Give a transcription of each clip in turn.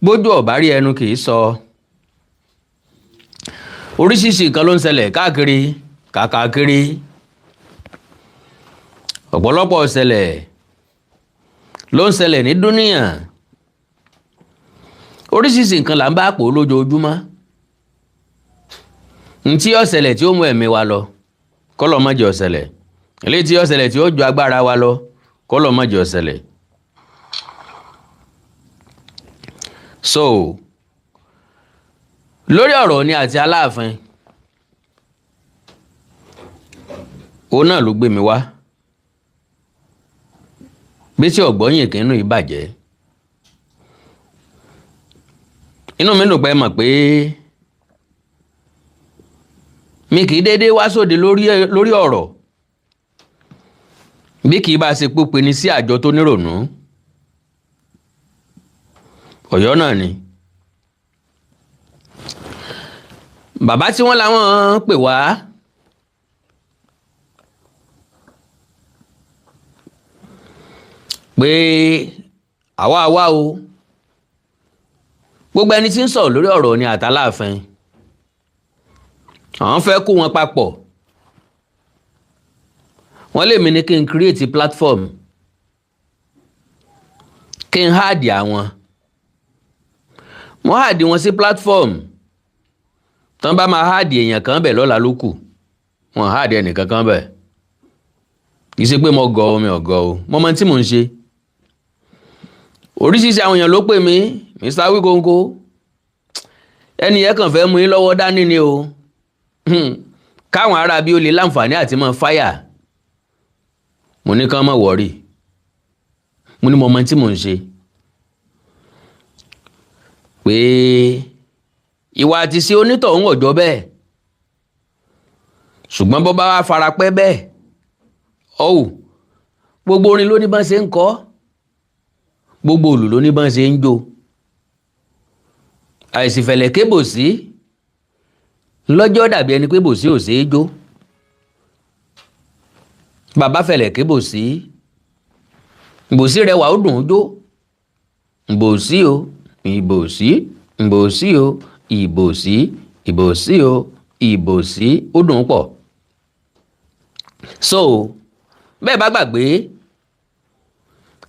Bójú ọ̀bá rí, ẹnu kì í sọ. Oríṣiríṣi nǹkan ló ń ṣẹlẹ̀ káàkiri kàkàkiri, ọ̀pọ̀lọpọ̀ ṣẹlẹ̀ ló ń ṣẹlẹ̀ ní dúníyàn. Oríṣiríṣi nǹkan là ń bá pò lójoojúmọ́. Ntí ó ṣẹlẹ̀ tí ó mú ẹ̀mí wa lọ, kọ́lọ̀ má jẹ́ ó ṣẹlẹ̀. Eléyìí tí ó ṣẹlẹ̀ tí ó ju agbára wa lọ, kọ́lọ̀ má jẹ́ ó ṣẹlẹ̀. So lórí ọ̀rọ̀ Ọọ̀ni àti Aláàfin, òun náà ló gbé mi wá bí tí ọ̀gbọ́yìn kínú ìbàjẹ́. Inú mi dùn pé mọ̀ pé mi kì í déédéé wá sóde lórí ọ̀rọ̀ bí kì í bá ṣe pópe ní sí àjọ tó nírònú. Ọ̀yọ́ náà ni bàbá tí wọ́n làwọn pè wá pé àwa wá o. Gbogbo ẹni tí ń sọ̀rọ̀ lórí ọ̀rọ̀ ni àtàláàfin, àwọn fẹ́ kó wọn papọ̀. Wọ́n lè mí ní kí n create platform, kí n háàdì àwọn. Mo háàdì wọn sí platform tán bá máa háàdì èèyàn kan bẹ̀ lọ́la ló kù. Wọn háàdì ẹnìkan kan bẹ̀. Kì í ṣe pé mo gọ̀ ọ́, mi ò gọ̀ ọ́, mo mọ tí mò ń ṣe. Oríṣiríṣi àwọn èèyàn ló pè mí, Mr. Awikonko, ẹni yẹn kàn fẹ́ mú yín lọ́wọ́ dání ni o, káwọn ará bí ó lè láǹfààní àti mọ́ fáyà. Mo ní kán mọ̀ wọ́rì, mo ní mo mọ tí mò ń ṣe, pé ìwà àti ṣe onítọ̀hún ọ̀jọ́ bẹ́ẹ̀, ṣùgbọ́n bó bá wá farapẹ́ bẹ́ẹ̀ ọ̀hún, gbogbo orin ló ní bá ṣe ń kọ́, gbogbo òlù ló ní bá ṣe ń jó. Àìsìfẹ̀lẹ̀ kébò sí lọ́jọ́ dàbí ẹni pé bòsí ò ṣeé jó. Bàbá fẹ̀lẹ̀ kébò sí, bòsí rẹwà, ó dùn ún jó. Bòsí o, ìbòsí, ìbòsí o, ìbòsí, ìbòsí o, ìbòsí, ó dùn ún pọ̀. So bẹ́ẹ̀ bá gbàgbé,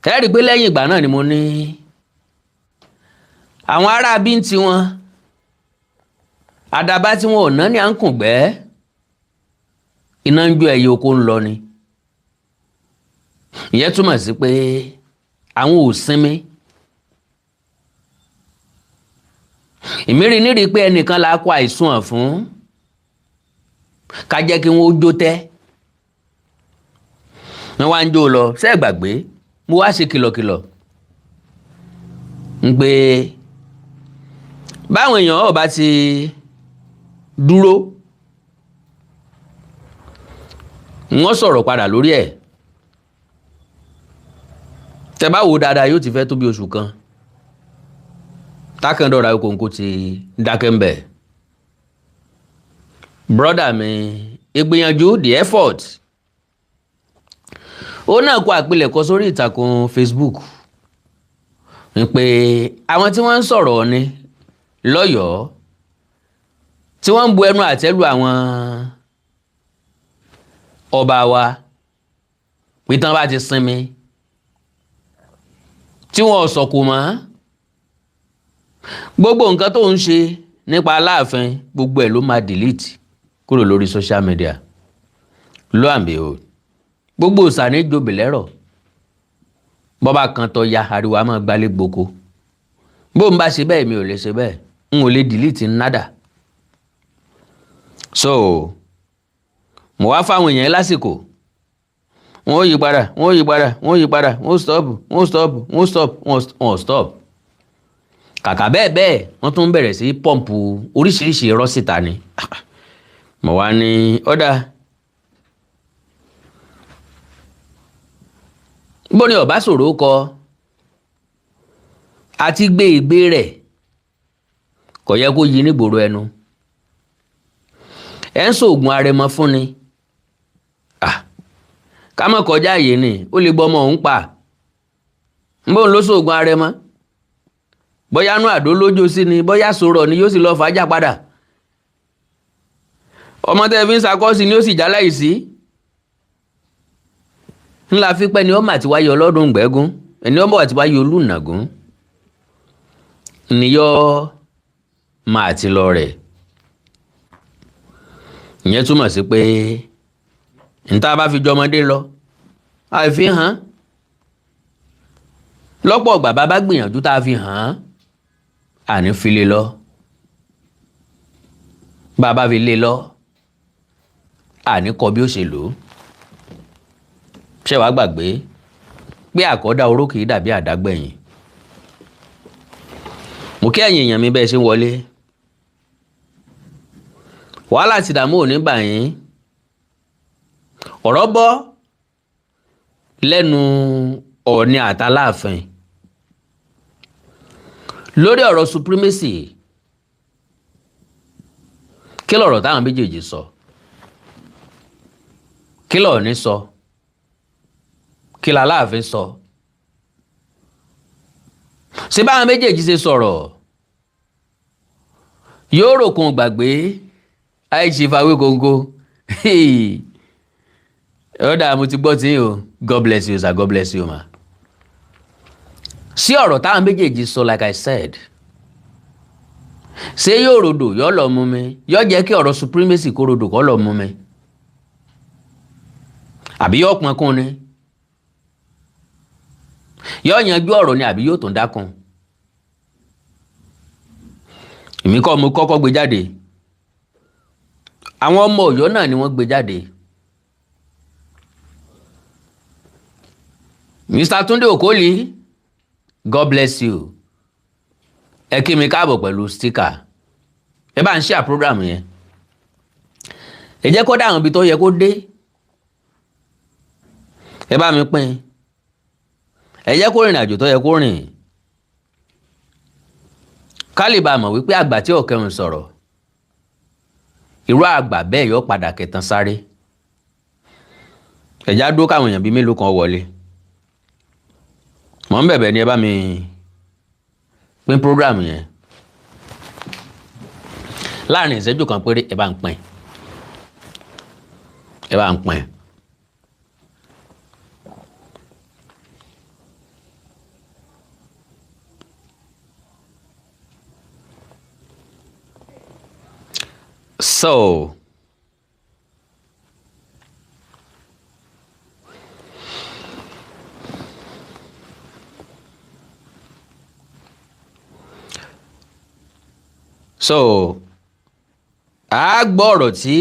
ẹ rí i pé lẹ́yìn ìgbà náà ni mo ní àwọn ará bí ń tiwọn àdàbà tí wọn ò ná ní à ń kùn gbẹ́, iná ń jó, ẹyẹ oko ń lọ ni. Ìyẹn túmọ̀ sí pé àwọn ò sinmi. Ìmírí nírí pé ẹnìkan la kó àìsùn ọ̀ fún, ká jẹ́ kí wọ́n ó jó tẹ́. Wọ́n wá ń jó lọ. Ṣé ẹ gbàgbé mo wá ṣe kìlọ̀kìlọ̀ ń pé báwọn èèyàn ọ̀ bá ti dúró, wọ́n sọ̀rọ̀ padà lórí ẹ̀. Tẹ́ bá wò dáadáa, yóò ti fẹ́ tó bí oṣù kan tákàndọ̀rọ̀ Awikonko ti dákẹ́ ń bẹ̀. Brọ́dà mi, ìgbìyànjú, the effort, ó náà kó àpilẹ̀kọ sórí ìtàkùn Facebook ń pé àwọn tí wọ́n ń sọ̀rọ̀ ni lọ́yọ̀ọ́, tí wọ́n ń bu ẹnu àtẹ́ lu àwọn ọba wa, pé tán bá ti sinmi tí wọ́n sọ̀kò mọ́, gbogbo nǹkan tó ń ṣe nípa Aláàfin, gbogbo ẹ̀ ló máa delete kúrò lórí social media. Lo and behold, gbogbo òsàní jobi lẹ́rọ̀, bọ́ba kan tọ́ ya ariwo a máa gbalẹ̀ gboko. Bó ń bá ṣe bẹ́ẹ̀, mi ò lè ṣe bẹ́ẹ̀, n ò lè delete nada. So mo wá fáwọn èèyàn lásìkò, wọn ó yí padà, wọn ó yí padà, wọn ó yí padà, wọn ó stop, wọn ó stop, wọn ó stop, wọn ò stop. Kàkà bẹ́ẹ̀ bẹ́ẹ̀, wọ́n tún bẹ̀rẹ̀ sí pọ́ǹpù oríṣiríṣi irọ́ síta ni. Mo wá ní ọ̀dà bó ni ọ̀bá sọ̀rọ̀ kọ àti gbé ìgbé rẹ̀, kò yẹ kó yí nígboro ẹnu. Ẹ̀ ń sògùn arẹmọ fún ni ká mọ̀ kọjá yìí ni ó lè gbọ́ ọmọ òun pa. Bóun ló sògùn arẹmọ Bóyá nú àdó lójó sí ni, bóyá sọ̀rọ̀ ni, yóò sì lọ fàájà padà. Ọmọ tẹ́ fi ń sakọ́sí ni ó sì jáláìsí. Ńlá fípẹ́ ni ọmọ àti wáyé ọlọ́dún gbẹ́gún, ẹni ọmọ àti wáyé olùnàgún níyọ́ máa ti lọ rẹ̀. Ìyẹn túmọ̀ sí pé níta bá fi jọmọdé lọ, àìfi hàn lọ́pọ̀ ọgbà, bá bá gbìyànjú tá a fi hàn án, àní fi lé lọ. Bá a bá fi lé lọ, àní kọ bí ó ṣe lò ó. Ṣé wàá gbàgbé pé àkọ́dá oró kì í dàbí àdágbẹ̀yìn? Mo kí ẹ̀yin èèyàn mi bẹ́ẹ̀ ṣe ń wọlé. Wàhálà àti ìdààmú ò ní bà yín. Ọ̀rọ̀ bọ́ lẹ́nu Ọọ̀ni àtàláàfin lórí ọ̀rọ̀ supremacy. Kí lọ̀rọ̀ táwọn méjèèjì sọ? Kí lọ̀ọ̀ni sọ? Kí làláàfin sọ? Ṣé báwọn méjèèjì ṣe sọ̀rọ̀ yóò ròkun gbàgbé? Àìsí fàwé kóńkó ọ̀dà, mo ti gbọ́ tí o. God bless you, sir. God bless you, ma. Sí ọ̀rọ̀ táwọn méjèèjì sọ, like I said, ṣé yóò rodò yóò lọ mú mi? Yóò jẹ́ kí ọ̀rọ̀ supremacy kó rodò kó lọ mú mi, àbí yóò pọn kún ni? Yóò yanjú ọ̀rọ̀ ni, àbí yóò tún dákun? Èmi kọ́ mo kọ́kọ́ gbé jáde, àwọn ọmọ Ọ̀yọ́ náà ni wọ́n gbé jáde. Mr. Tunde Okoli, God bless you. Ẹ kí mi káàbọ̀ pẹ̀lú sticker. Ẹ bá ń share program yẹn, ẹ jẹ́ kó dá àwọn ibi tó yẹ kó dé. Ẹ bá mi pín, ẹ jẹ́ kó rìnrìn àjò tó yẹ kó rìn, ká lè bá a mọ̀ wípé àgbà tí ọ̀kẹ́hùn sọ̀rọ̀, irú àgbà bẹ́ẹ̀ yóò padà kẹtàn sáré. Ẹ̀já dúró káwọn èèyàn bíi mélòó kan wọlé. Mọ̀ ń bẹ̀bẹ̀ ni, ẹ bá mi pín program yẹn láàrin ìṣẹ́jú kan péré. Ẹ bá ń pín, ẹ bá ń pín. So a gbọ́ ọ̀rọ̀ tí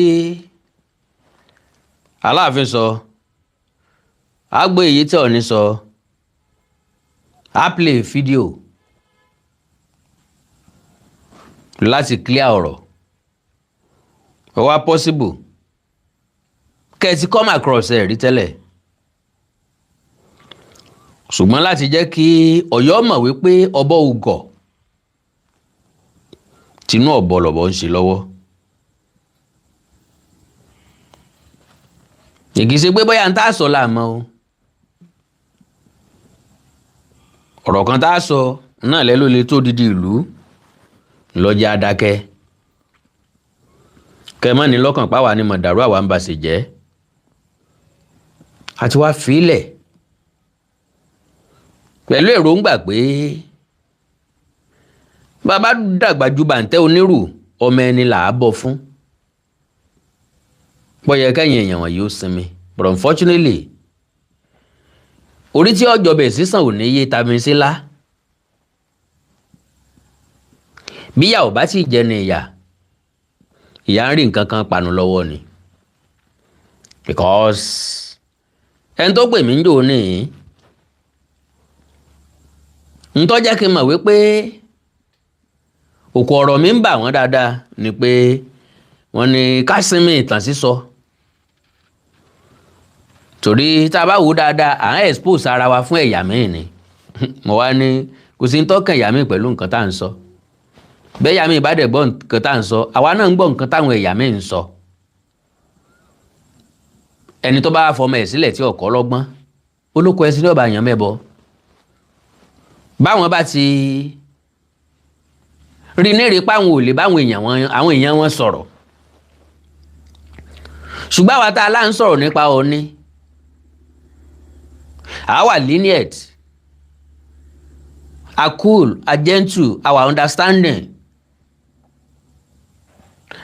Aláàfin sọ, a gbọ́ èyí tí Ọọ̀ni sọ, a play fídíò láti clear ọ̀rọ̀. Ó wá possible kẹ́ ẹ ti come across ẹ̀ rí tẹ́lẹ̀, ṣùgbọ́n láti jẹ́ kí Ọ̀yọ́ mọ̀ wípé ọbọ̀ ugọ̀ tinú ọ̀bọ lọ̀bọ̀ ń ṣe lọ́wọ́. Kì í ṣe pé bóyá ń tá a sọ láàmọ́ o. Ọ̀rọ̀ kan tá a sọ náà lẹ́ ló lè tó didi ìlú lọ́jà adákẹ́. Kẹ́ mọ́ ní lọ́kàn páwa ni mọ̀dàrú, àwa ń ba ṣe jẹ́ àti wá fílẹ̀ pẹ̀lú èròǹgbà pé bàbá dàgbà ju bàǹtẹ́ onírù, ọmọ ẹni là á bọ̀ fún bọ́yẹ kẹ́yìn èèyàn wọ̀nyí ó sinmi. But unfortunately, orí tí ọjọ́ bẹ̀ sísàn ò ní yé tami sílá. Bíyà ò bá sì jẹ ní ìyà, ìyá ń rí nǹkan kan panu lọ́wọ́ ni, because ẹni tó pè mí ń jò ní ń tó jẹ́ kí n mọ̀ wípé òkú ọ̀rọ̀ mi ń bà wọ́n dáadáa ni pé wọ́n ní ká sinmi ìtàn sísọ, torí tá a bá wò ó dáadáa, à ń expose ara wa fún ẹ̀yà míì ni. Mo wá ní kò sí ń tọ́kàn ẹ̀yà míì pẹ̀lú nǹkan tá à ń sọ bẹ́ẹ̀. Ẹ̀yà míì bá dẹ̀ gbọ́ nǹkan tá à ń sọ, àwa náà ń gbọ́ nǹkan táwọn ẹ̀yà míì ń sọ. Ẹni tó bá fọmọ ẹ̀ sílẹ̀ tí ọ̀kọ́ lọ́gbọ́n, olóko ẹsìn ní ọba àyàn mẹ́bọ báwọn bá ti Rí ní rí pé àwọn ò lè bá àwọn èèyàn wọn sọ̀rọ̀, ṣùgbọ́n àwa tá a lá ń sọ̀rọ̀ nípa Ọọ̀ni, àwa lenient, a cool, a gentle, our understanding,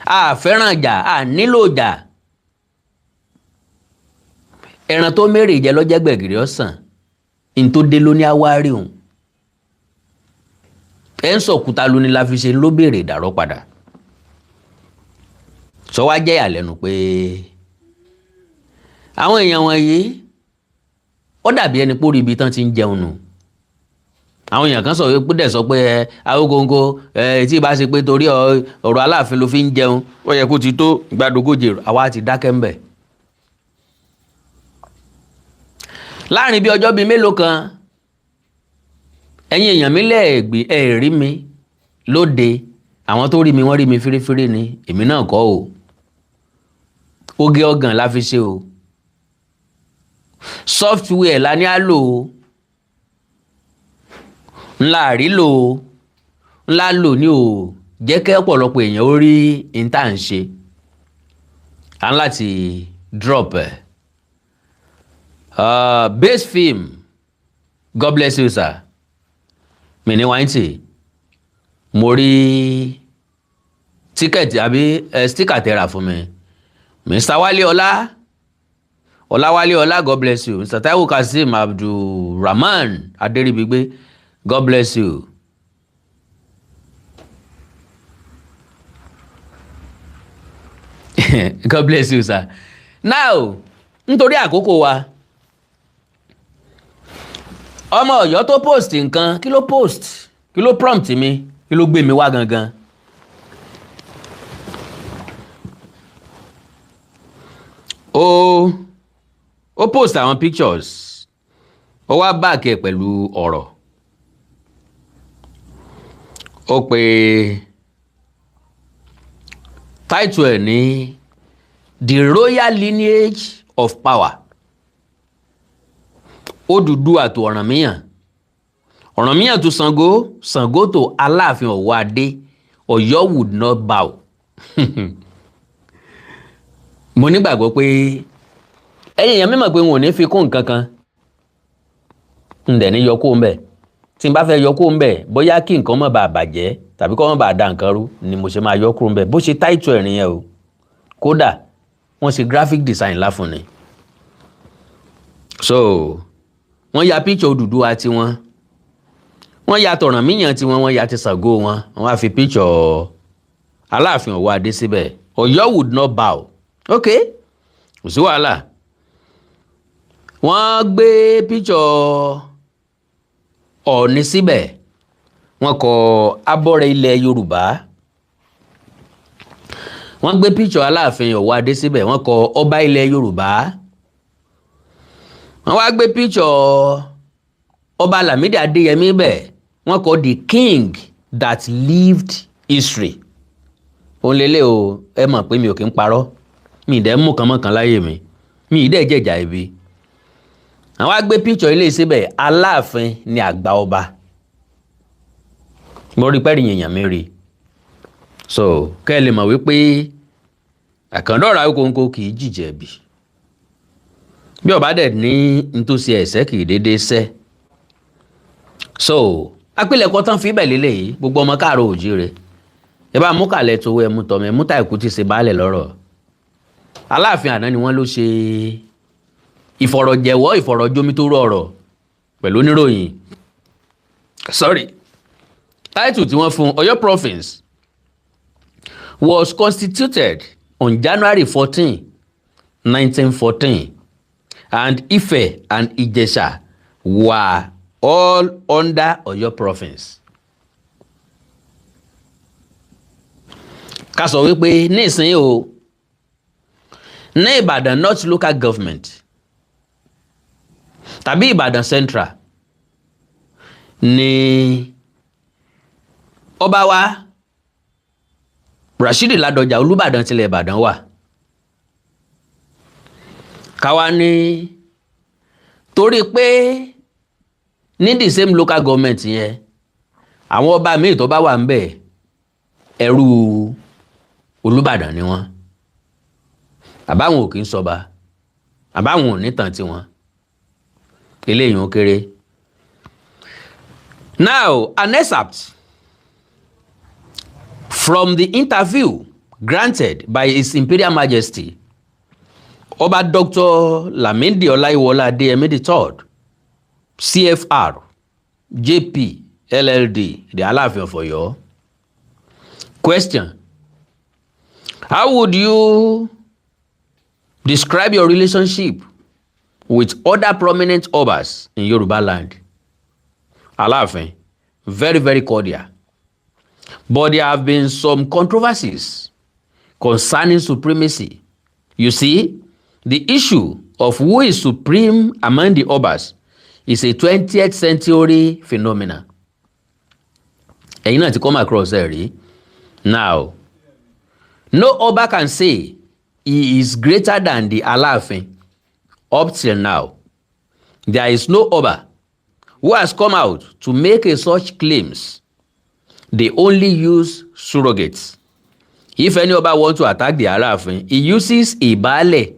a fẹ́ràn ìjà, a nílò ìjà. Ẹran tó mérè jẹ lọ́jẹ́ gbẹ̀gìrì ọ̀sán ní tó dé ló ní àwárí òun. Ẹ̀ ń sọ̀kúta lóní la fi ṣe ló béèrè ìdàrọ́ padà. Sọ wá jẹ́ ìyàlẹ́nu pé àwọn èèyàn wọ̀nyí, ó dàbí ẹni pórí ibi tán ti ń jẹun nù. Àwọn èèyàn kan sọ pé dẹ̀ sọ pé ẹ Awíkonko ẹ, tí ì bá ṣe pé torí ọ̀rọ̀ Aláàfin ló fi ń jẹun, ó yẹ kó ti tó gbàdógójì. Àwa ti dákẹ́ ń bẹ̀. Láàrin bí ọjọ́ bíi mélòó kan, ẹ̀yin èèyàn mi lẹ́ẹ̀gbẹ́ ẹ̀ rí mi lóde. Àwọn tó rí mi, wọ́n rí mi fírífírí ni. Èmi náà kọ́ o, oge ọgàn la fi ṣe o, software la ní á lò ó, ńlá rí lò ó, ńlá lò ní o jẹ́ kí ọ̀pọ̀lọpọ̀ èèyàn ó rí ìta ń ṣe à ń láti drop ẹ̀. Base film, God bless you, sir. Mi ní wáńtì, mo rí ticket àbí sticker tẹ́ra fún mi. Mr. Wálé Ọlá, Ọláwálé Ọlá, God bless you. Mr. Taiwo Kazeem Abdulrahman Adéríbigbé, God bless you. God bless you, sir. Now, nítorí àkókò wa, ọmọ Ọ̀yọ́ tó post nǹkan, kí ló post, kí ló prompt mi, kí ló gbé mi wá gangan? Ó post àwọn pictures, ó wá back ẹ̀ pẹ̀lú ọ̀rọ̀. Ó pe title ẹ̀ ní "The Royal Lineage of Power", Odùduwà tó Ọ̀rànmíyàn, Ọ̀rànmíyàn tó Ṣàngó, Ṣàngó tó Aláàfin Ọ̀wọ́adé, Ọ̀yọ́ would not bow. Mo nígbàgbọ́ pé ẹ̀yin èèyàn mímọ̀ pé wọn ò ní fi kún nǹkan kan, ń dẹ̀ ní yọ kó ń bẹ̀. Tí n bá fẹ́ yọ kó ń bẹ̀, bóyá kí nǹkan má bàa bàjẹ́ tàbí kó má bàa da nǹkan rú ni mo ṣe máa yọ kúrò ń bẹ̀. Bó ṣe táìtù ẹ̀ nìyẹn o. Kódà wọ́n ṣe graphic design láfún ni. So wọ́n ya picture Odùduwà tiwọn, wọ́n ya tọ̀rànmíyàn tiwọn, wọ́n ya ti Ṣàngó wọn, wọ́n á fi picture Aláàfin Ọ̀wọ́adé síbẹ̀. Ọ̀yọ́ would not bow. Ok, kò sí wàhálà. Wọ́n gbé picture Ọ̀ọ̀ni síbẹ̀, wọ́n kọ abọ́rẹ̀ ilẹ̀ Yorùbá. Wọ́n gbé picture Aláàfin Ọ̀wọ́adé síbẹ̀, wọ́n kọ ọba ilẹ̀ Yorùbá. Wọ́n wá gbé picture ọba Lámídì Adéyẹmí bẹ̀, wọ́n kọ "The king that lived history". Òun lélẹ̀ o. Ẹ mọ̀ pé mi ò kí ń parọ́, mi ì dẹ̀ mú kan mọ́kan láyé mi, mi ì dẹ̀ jẹ̀jà ibi. Àwọn á gbé picture ilé síbẹ̀, Aláàfin ni àgbà ọba. Mo rí pẹ́ẹ́rì yìnyín mi rí. So kẹ́ ẹ lè mọ̀ wípé àkàndọ̀rọ̀ Awíkonko kì í jìjẹ̀bi. Bí ọba dẹ̀ ní ntòsí ẹ̀sẹ̀ kì í déédéé sẹ́. So apilẹ̀kọ tán fi ibẹ̀ lélẹ̀ yìí. Gbogbo ọmọ káàárọ̀ òjíire, ẹ bá mú kàlẹ̀ tówó, ẹ mú tọmọ, ẹ mú táìkú tí ṣe baálẹ̀ lọ́rọ̀. Aláàfin àná ni wọ́n ló ṣe ìfọ̀rọ̀jẹ̀wọ́, ìfọ̀rọ̀jomitoro ọ̀rọ̀ pẹ̀lú oníròyìn. Sorry, title tí wọ́n fún: Ọ̀yọ́ Province was constituted on January 14, 1914, and Ife and Ijesha were all under Ọ̀yọ́ Province. Ká sọ wípé nísìnyí o, ní Ìbàdàn North Local Government tàbí Ìbàdàn Central ní ọba wa Rashidi Ládọjà, Olúbàdàn tilẹ̀ Ìbàdàn wà. Káwa ní torí pé ní the same local government yẹn, àwọn ọba míì tó bá wà ń bẹ̀ Ẹrú Olúbàdàn ni wọ́n, àbáwọn ò kì í sọba, àbáwọn ò nítàn tiwọn. Eléyìí ó kéré. Now, an excerpt from the interview granted by His Imperial Majesty Ọba Dr. Lamidi Ọláyíwọlá Adéyẹmí III, CFR, JP, LLD, the Aláàfin of Ọ̀yọ́. Question: How would you describe your relationship with other prominent Obas in Yoruba land? Aláàfin: Very, very cordial. But there have been some controversies concerning supremacy. You see, the issue of who is supreme among the Obas is a 20th century phenomenon. Ẹ̀yin náà ti come across ẹ̀ rí. Now, no Oba can say he is greater than the Aláàfin up till now. There is no Oba who has come out to make a such claims. They only use surrogates. If any Oba want to attack the Aláàfin, he uses a Baálẹ̀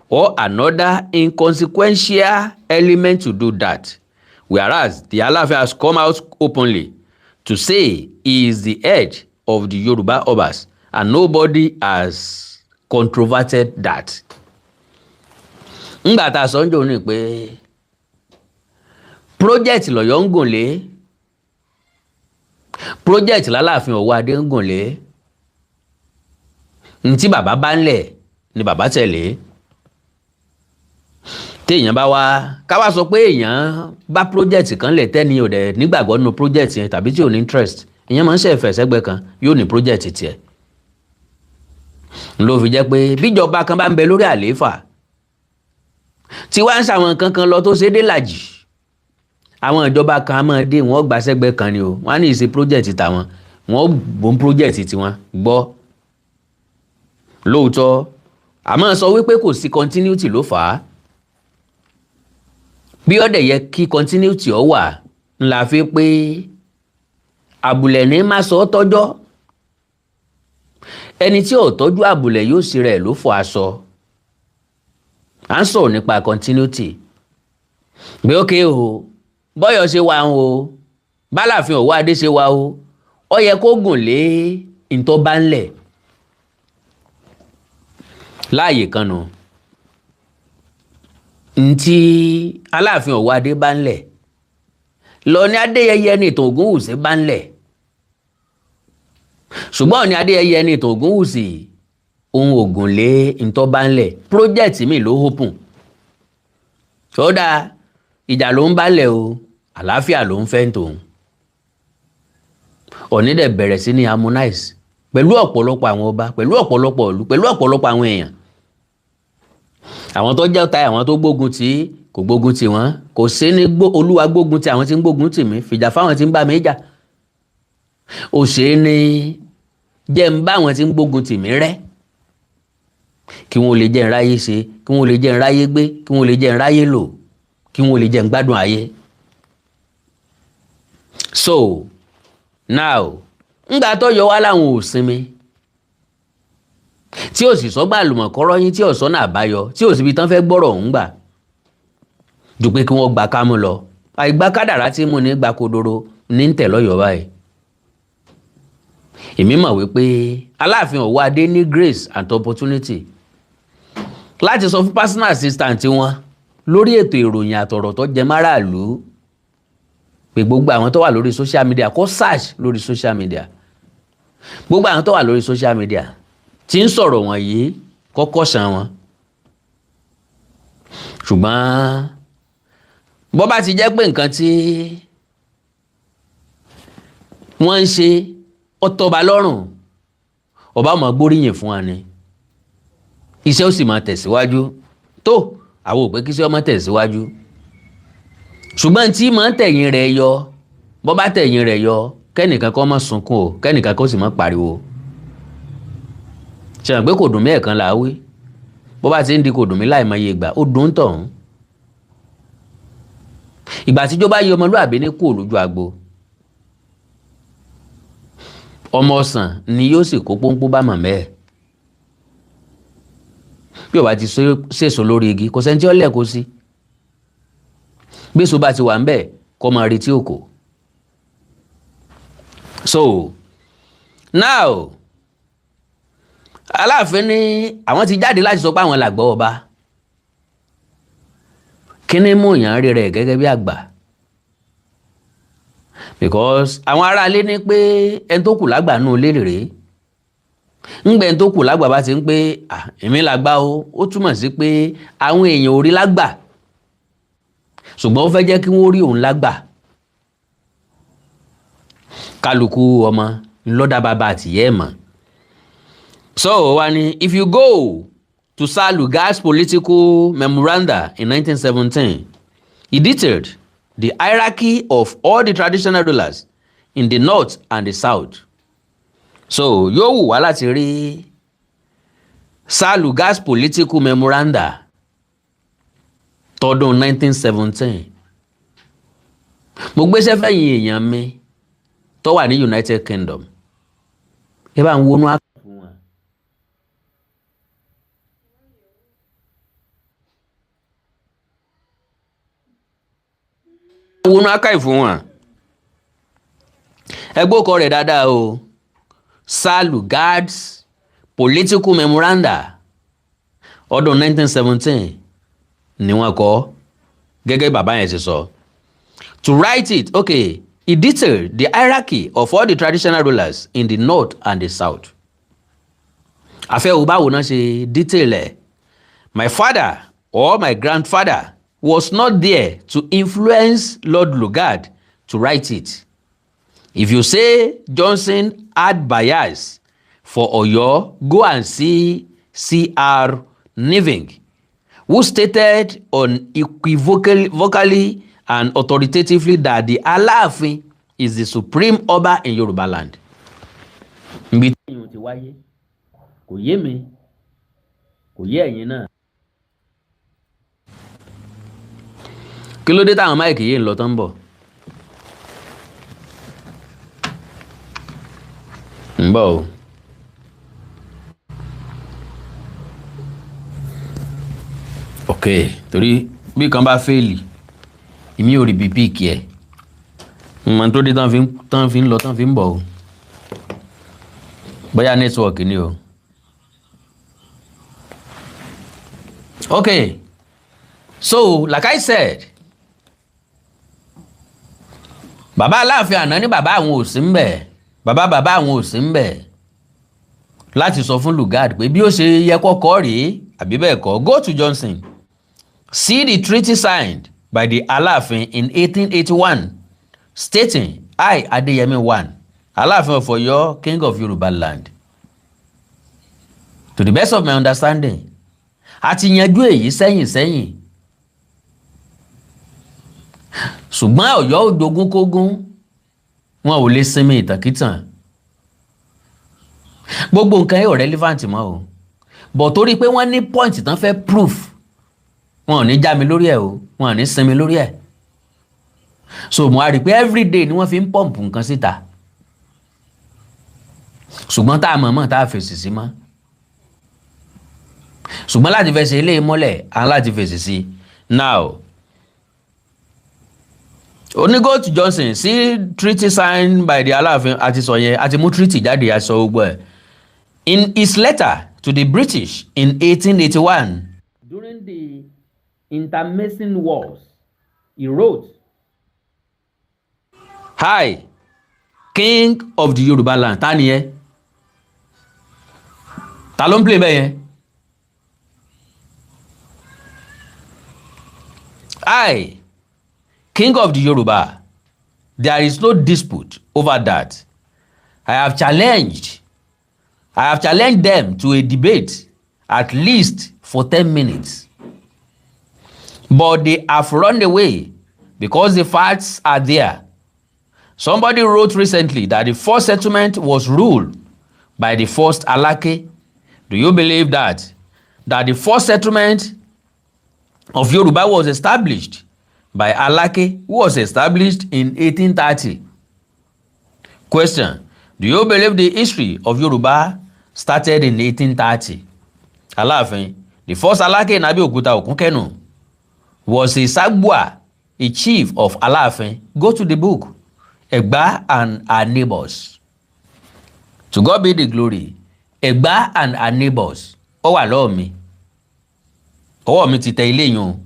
or another inconsequential element to do that. Whereas the Aláàfin has come out openly to say he is the head of the Yoruba Obas, and nobody has controverted that. Ngbà tá a sọ ń jò ní pé project lọ́yọ́ ń gùn lé, project lálàáfin Ọ̀wọ́adé ń gùn lé, ntí bàbá bá ń lẹ̀ ni bàbá tẹ̀lé. Téèyàn bá wá ká wá sọ pé èèyàn bá project kan lẹ̀, tẹ́ni ò dẹ̀ nígbàgbọ́ nínú project yẹn tàbí tí ò ní interest, ìyẹn máa ń ṣẹ̀fẹ̀ sẹ́gbẹ́ kan, yóò ní project tiẹ̀. Ló fi jẹ́ pé bíjọba kan bá ń bẹ lórí àlééfà tí wàá ń ṣàwọn nǹkan kan lọ tó ṣe é dé làjì, àwọn ìjọba kan á máa dé, wọ́n gbà sẹ́gbẹ́ kan ni o. Wọ́n á ní ìṣe project tàwọn, wọ́n gbọ́n project tiwọn gbọ́. Lóòótọ́, àmọ́ sọ wípé kò sí continuity ló fà á. Bí ọ̀dẹ̀ yẹ kí continuity ọ wà ńlá fi pé àbùlẹ̀ ní má sọ ọ́ tọ́jọ́. Ẹni tí ò tọ́jú àbùlẹ̀ yóò sì rẹ̀ ló fọ aṣọ. À ń sọ̀rọ̀ nípa continuity gbé ókè o. Bọ́yọ̀ ṣe wà o, bálàfin Ọ̀wọ́adé ṣe wà o, ó yẹ kó gùn lé ntọ́ bá ń lẹ̀ láàyè kan nù. Ntí Aláàfin Ọ̀wọ́adé bá ń lẹ̀ lọ ní Adéyẹyẹ ní ìtàn Ògúnwùsì bá ń lẹ̀, ṣùgbọ́n ní Adéyẹyẹ ní ìtàn Ògúnwùsì ohun ògùn lé ntọ́ bá ń lẹ̀, project mi ló open tó dáa. Ìjà ló ń bá lẹ̀ o, àlàáfíà ló ń fẹ́ tòun. Ọ̀ní dẹ̀ bẹ̀rẹ̀ sí ní harmonize pẹ̀lú ọ̀pọ̀lọpọ̀ àwọn ọba, pẹ̀lú ọ̀pọ̀lọpọ̀ ìlú, pẹ̀lú ọ̀pọ̀lọpọ̀ àwọn èèyàn, àwọn tó jẹ́ ọ̀tá, àwọn tó gbógun tì kò gbógun tì wọ́n, kò sí ní Olúwa gbógun tì àwọn tí ń gbógun tì mí, fìjà fáwọn tí ń bá mi jà. Ó ṣe é ní jẹ́ ń bá àwọn tí ń gbógun tì mí rẹ́, kí wọ́n lè jẹ́ ń ráyé ṣe, kí wọ́n lè jẹ́ ń ráyé gbé, kí wọ́n lè jẹ́ ń ráyé lò, kí wọ́n lè jẹ́ ń gbádùn ayé. So now, ńgbà tó yọ wá láwọn ò sinmi, tí ò sì sọ́gbà àlùmọ̀kọ́rọ́ yín, tí ò sọ́nà àbáyọ, tí ò síbi tán fẹ́ gbọ́rọ̀ ọ̀hún gbà ju pé kí wọ́n gba kámú lọ, àìgbá kádàrá tí mú ní gba kodoro ní ń tẹ̀ lọ́yọ̀ọ́ báyìí. Èmi mọ̀ wípé Aláàfin Ọ̀wọ́adé ní grace and opportunity láti sọ fún personal assistant wọn lórí ètò ìròyìn àtọ̀rọ̀ tó jẹ máràlú pé gbogbo àwọn tó wà lórí social media, kó search lórí social media, gbogbo àwọn tó wà lórí social media tí ń sọ̀rọ̀ wọ̀nyí, kọ́kọ́ sàn wọn. Ṣùgbọ́n bó bá ti jẹ́ pé nǹkan tí wọ́n ń ṣe ó tọ́ba lọ́rùn, ọba ọmọ gbóríyìn fún wa ni, iṣẹ́ ó sì máa tẹ̀síwájú. Tó àwọn ò pé kí iṣẹ́ ọmọ tẹ̀síwájú, ṣùgbọ́n tí máa ń tẹ̀yìn rẹ̀ yọ, bó bá tẹ̀yìn rẹ̀ yọ, kẹ́nìkan kó má sunkún o, kẹ́nìkan kó sì má pariwo. Ṣe hàn pé kò dùn mí ẹ̀kan là á wí. Bó bá ti ń di kò dùn mí láìmọye ìgbà, ó dùn tọ̀hún. Ìgbà tíjọ́ bá yọ ọmọlúàbí ní kúrò lójú agbo. Ọmọ ọ̀sán ni yóò sì kó pọ́npọ́n bá màmá ẹ̀. Bí ó bá ti sèso lórí igi, kò sẹ́ni tí ó lẹ̀ kó sí. Gbèsò bá ti wà ńbẹ̀, kó máa retí òkò. So now, Aláàfin ní àwọn ti jáde láti sọ pé àwọn làgbọ́ ọba. Kíní mú èèyàn rí rẹ̀ gẹ́gẹ́ bí àgbà? Because àwọn aráalé ní pé ẹni tó kù lágbà nù lé rèé. Ńgbẹ́ ẹni tó kù lágbà bá ti ń pé èmi làgbà o, ó túmọ̀ sí pé àwọn èèyàn ò rí lágbà, ṣùgbọ́n ó fẹ́ jẹ́ kí wọ́n rí òun lágbà. Kálukú ọmọ ńlọ́dà bàbá àtìyẹ́ ẹ̀ mọ̀. So wá ní, if you go to Sir Lugard's political memoranda in 1917, he detailed the hierarchy of all the traditional rulers in the north and the south. So yóò wù wá láti rí Sir Lugard's political memoranda tọdún 1917. Mo gbéṣẹ́ fẹ̀yìn èèyàn mi tó wà ní United Kingdom, ẹ bá ń wọnú àkàrà fún wọn. Wọnú archive fún wọn. Ẹgbẹ́ òkọ rẹ̀ dáadáa o, Sir Lugard's political memoranda ọdún 1917 ni wọ́n kọ. Gẹ́gẹ́ bàbá yẹn ṣe sọ, to write it, okay, he detailed the hierarchy of all the traditional rulers in the north and the south. Àfẹ́ wo báwo náà ṣe detail ẹ̀. My father or my grandfather was not there to influence Lord Lugard to write it. If you say Johnson had bias for Oyo, go and see C.R. Niving, who stated unequivocally and authoritatively that the Aláàfin is the supreme Ọba in Yoruba land. Ibi tí èèyàn ti wáyé kò yé mi, kò yé ẹ̀yin náà. Kí ló dé táwọn mic yìí ń lọ tán ń bọ̀? Ń bọ̀ o. Ok, torí bí kan bá fail, èmi ò rí bí pick ẹ̀ mọ̀ tó dé tán fi ń lọ tán fi ń bọ̀ o. Bóyá network ni o. Okay, so like I said, bàbá Aláàfin àná ní bàbá àwọn ò sí ń bẹ̀, bàbá bàbá àwọn ò sí ń bẹ̀ láti sọ fún Lugard pé bí ó ṣe yẹ kó kọ́ rèé àbí bẹ́ẹ̀ kọ́. Go to Johnson, see the treaty signed by the Aláàfin in 1881 stating, "I, Adeyemi I, Aláàfin of Ọ̀yọ́, king of Yoruba land." To the best of my understanding, a ti yanjú èyí sẹ́yìn sẹ́yìn, ṣùgbọ́n Ọ̀yọ́ ò jogún kógún, wọn ò lè sinmi ìtànkìtàn. Gbogbo nǹkan yóò relevant mọ́ o, but torí pé wọ́n ní point tán fẹ́ proof, wọn ò ní já mi lórí ẹ̀ o, wọn ò ní sinmi lórí ẹ̀. So mo á rí i pé everyday ni wọ́n fi ń pump nǹkan síta, ṣùgbọ́n tá a mọ̀ mọ̀ tá a fèsì sí mọ́. Ṣùgbọ́n láti fẹsẹ̀ ilé mọ́lẹ̀, à ń láti fèsì sí. Now, oní go to Johnson, see treaty signed by the Aláàfin. Àti sọ yẹn, àti mú treaty jáde, àti sọ gbogbo ẹ̀. In his letter to the British in 1881, during the internecine wars, he wrote, "I, king of the Yoruba land." Ta ni yẹn? Ta ló ń play bẹ́ẹ̀ yẹn? "I, king of the Yoruba, there is no dispute over that. I have challenged them to a debate at least for 10 minutes, but they have run away because the facts are there. Somebody wrote recently that the first settlement was ruled by the first Alake. Do you believe that the first settlement of Yoruba was established by Alake, who was established in 1830? Question. Do you believe the history of Yoruba started in 1830? Aláàfin, the first Aláké in Abeokuta, Okunkenu, was a Sagbua, a chief of Aláàfin. Go to the book, Egba and Her Neighbors. To God be the glory. Egba and Her Neighbors. Ó wà lọ́wọ́ mi. Ọwọ́ mi ti tẹ ilé yìí o.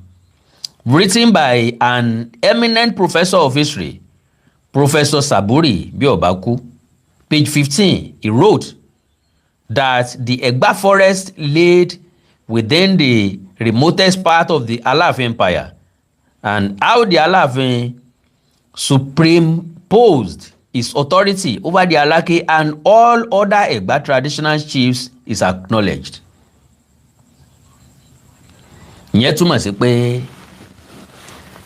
Written by an eminent professor of history, Professor Saburi Biobaku. Page 15, he wrote that the Egba forest laid within the remotest part of the Alaafin Empire and how the Alaafin superimposed his authority over the Alake and all other Egba traditional chiefs is acknowledged. Ìyẹn túmọ̀ sí pé